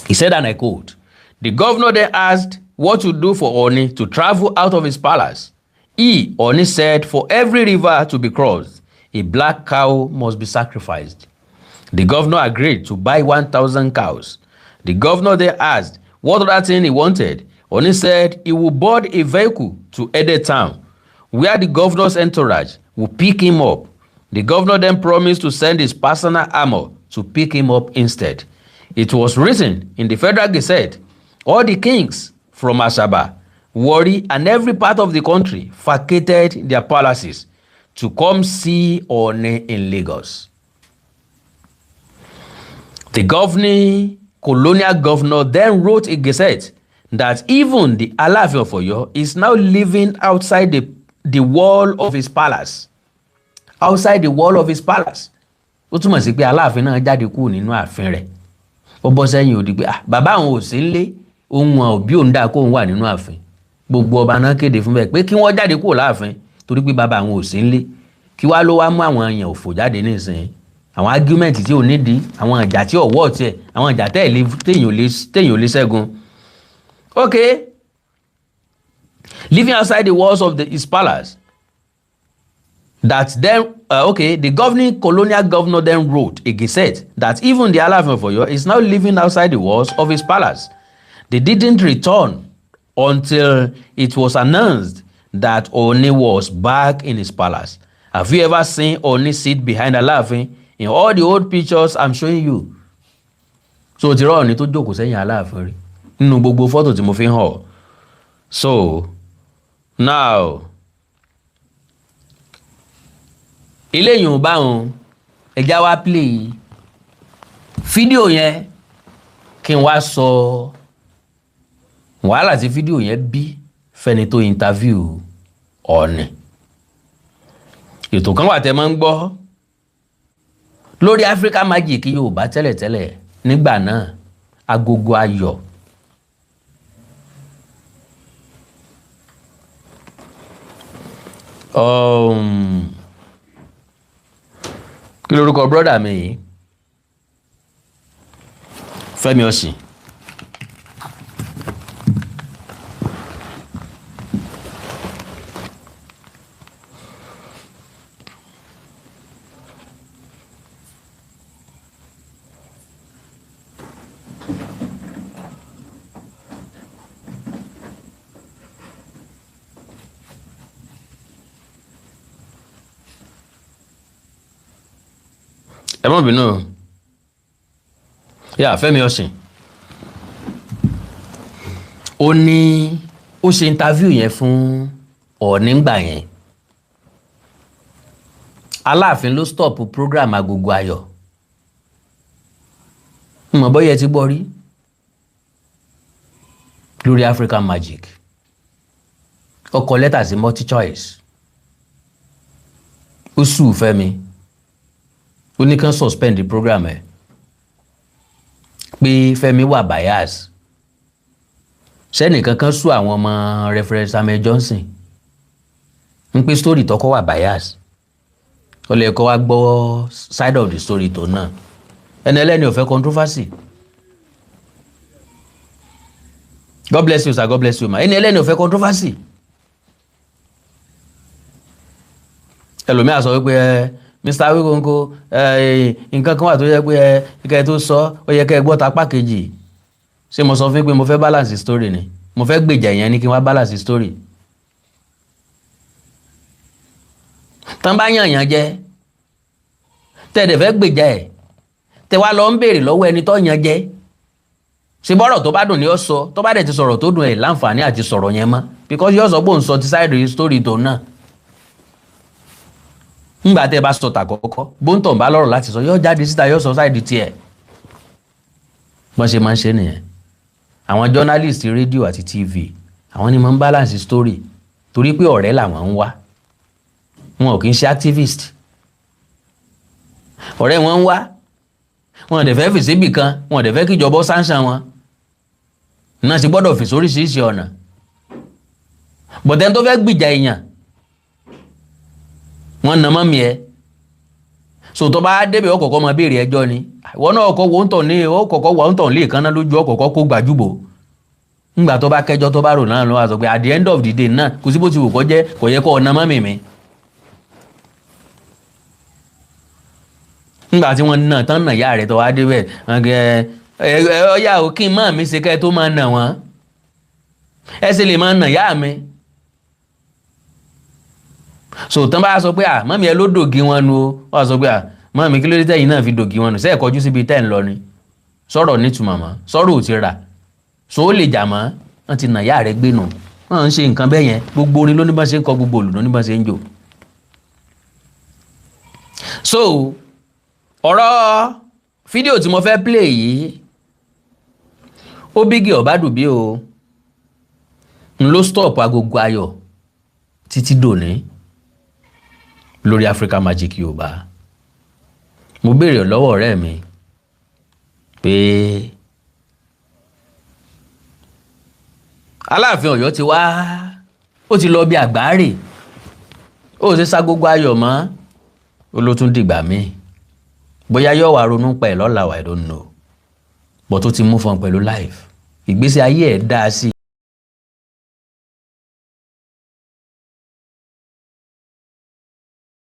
He said, and I quote, "The governor then asked what to do for Ooni to travel out of his palace. He, Ooni, said for every river to be crossed, a black cow must be sacrificed. The governor agreed to buy 1,000 cows. The governor then asked what other thing he wanted. Ooni said he would board a vehicle to Ede town, where the governor's entourage would pick him up. The governor then promised to send his personal armor to pick him up instead. It was written in the Federal Gazette. All the kings from Asaba, Warri, and every part of the country vacated their palaces to come see Ooni in Lagos. The governing colonial governor then wrote a gazette that even the Alaafin of Oyo is now living outside the wall of his palace." Outside the wall of his palace. Ó túmọ̀ sí pé Aláàfin náà jáde kúrò nínú ààfin rẹ̀. Ó bọ́ sẹ́yìn odi pé, ah, bàbá àwọn ò sí nílé, ohun òbí òun dáa kóun wà nínú ààfin. Gbogbo ọba náà kéde fún bẹ́ẹ̀ pé kí wọ́n jáde kúrò láàfin torí pé bàbá àwọn ò sí nílé. Kí wá ló wá mú àwọn èèyàn òfò jáde nísìnyí? Àwọn argument tí ò nídìí, àwọn ìjà tí ò wọ́ tiẹ̀, àwọn ìjà téèyàn ò lè ṣẹ́gun. Okay, living outside the walls of his palace. That then, okay, the governing colonial governor then wrote a gazette that even the Alaafin of Oyo is now living outside the walls of his palace. They didn't return until it was announced that Ooni was back in his palace. Have you ever seen Ooni sit behind Alaafin in all the old pictures I'm showing you?" So ti rí Ọọ̀ni tó jókòó sẹ́yìn Aláàfin rí nínú gbogbo fọ́tò tí mo fi hàn ọ́? So now, eléyìí ò báwọn ẹja wá play fídíò yẹn kí n wá sọ wàhálà tí fídíò yẹn bí fẹ́ni tó interview Ọọ̀ni. Ètò kan wà tẹ́ máa ń gbọ́ lórí Africa Magic Yorùbá tẹ́lẹ̀tẹ́lẹ̀ nígbà náà, Agogo Ayọ̀. Kí lorúkọ brọ́dà mi yìí? Fẹ́mi Ọ̀sìn. Ẹ má bínú o. Yà, Fẹ́mi Ọ̀sìn, ó ní ó ṣe interview yẹn fún Ọọ̀ni ńgbà yẹn. Aláàfin ló stop program Agogo Ayọ̀. Mọ̀ bọ́yá ẹ ti gbọ́ rí lórí African Magic. Ó kọ lẹ́tà sí MultiChoice, ó sue Fẹ́mi, ó ní kán suspend the program ẹ̀ pé Fẹ́mi wà bias. Sẹ́nìkan kan sue àwọn ọmọ Reverend Samuel Johnson ń pé story tọkọ wà bias. Ó lè kọ́ wá gbọ́ side of the story tó náà. Ẹni ẹlẹ́ni ò fẹ́ controversy. God bless you, sir. God bless you, ma. Ẹni ẹlẹ́ni ò fẹ́ controversy. Ẹlòmíà sọ wípé, ẹ Mr. Awikonko, ẹ nǹkan kan wà tó yẹ pé ẹ kẹ́ ẹ tó sọ, ó yẹ kẹ́ ẹ gbọ́ tapá kejì. Ṣé mo sọ fún yín pé mo fẹ́ balance story ni? Mo fẹ́ gbèjà yẹn ni kí n wá balance story. Tán bá yàn yàn jẹ, tẹ́ fẹ́ gbèjà ẹ̀, tẹ́ wá lọ ń béèrè lọ́wọ́ ẹni tó yàn jẹ, ṣe bọ́rọ̀ tó bá dùn ni ó sọ. Tó bá dẹ̀ ti sọ̀rọ̀ tó dùn, ẹ̀ láǹfààní àti sọ̀rọ̀ yẹn mọ́, because yóò sọ pé òun sọ ti side story tó náà. Ńgbà tẹ́ ẹ bá sọ tàkọ́kọ́, bóńtọ̀ ń bá lọ́rọ̀ láti sọ, yóò jáde síta, yóò sọ side tiẹ̀. Bọ́n ṣe máa ń ṣe nìyẹn. Àwọn journalist rédíò àti TV, àwọn ni máa ń balance story torí pé ọ̀rẹ́ làwọn ń wá. Wọn ò kì í ṣe activist. Ọ̀rẹ́ wọn ń wá. Wọn dẹ̀ fẹ́ fèsì ibì kan, wọn dẹ̀ fẹ́ kíjọba sanction wọn náà sì gbọ́dọ̀ fèsì oríṣiríṣi ọ̀nà. Bọ̀dẹ́ tó fẹ́ gbìjà èèyàn, wọ́n nà mọ́mí ẹ̀ so, tó bá débẹ̀, ọkọ̀ọ̀kọ̀ máa béèrè ẹjọ́ ni. Ìwọ náà ọkọ̀ wo ń tọ̀ ní ọkọ̀ọ̀kọ̀ wà ń tọ̀ lé ìkànnà lójú ọkọ̀ọ̀kọ̀ kó gbàjúbò. Ńgbà tó bá kẹjọ, tó bá rò náà, ló wá sọ pé at the end of the day náà, kò sí bó ti wù kó jẹ́, kò yẹ kó ọ̀nà mọ́mí mi. Ńgbà tí wọ́n nà tán, nà yá rẹ̀, tó wá débẹ̀ ẹ ọyá o, kí n má mi ṣe kẹ́ tó máa nà wọ́n, ẹ sì lè máa nà yá mi. So tán bá sọ pé à mọ́mí ẹ ló dògì wọn nu o, wọ́n sọ pé à mọ́mí, kí ló dé tẹ́yìn náà fi dògì wọn nu? Sẹ́ẹ̀ kọjú síbi tẹ́ ń lọ ni? Sọ̀rọ̀ nítumọ̀ mọ́, sọ̀rọ̀ ò ti rà so ó lè jà mọ́. Wọ́n ti nà yá rẹ̀ gbé nù, wọ́n ń ṣe nǹkan bẹ́ẹ̀ yẹn. Gbogbo orin ló ní bá ṣe ń kọ, gbogbo òlù ló ní bá ṣe ń jò. So ọ̀rọ̀ fídíò tí mo fẹ́ play yìí, ó bígì ọ̀bádùbí o, n ló stop agogo ayọ̀ títí dòní lórí Africa Magic Yorùbá. Mo béèrè lọ́wọ́ ọ̀rẹ́ mi pé Aláàfin Ọ̀yọ́ ti wá, ó ti lọ bí àgbáre, ó ṣe ságogo ayọ̀ mọ́, ó ló tún dìgbà míì, bóyá yóò wá ronú pa ẹ̀ lọ́la, I don't know, but ó ti move on pẹ̀lú life, ìgbésí ayé ẹ̀ dáa sí i.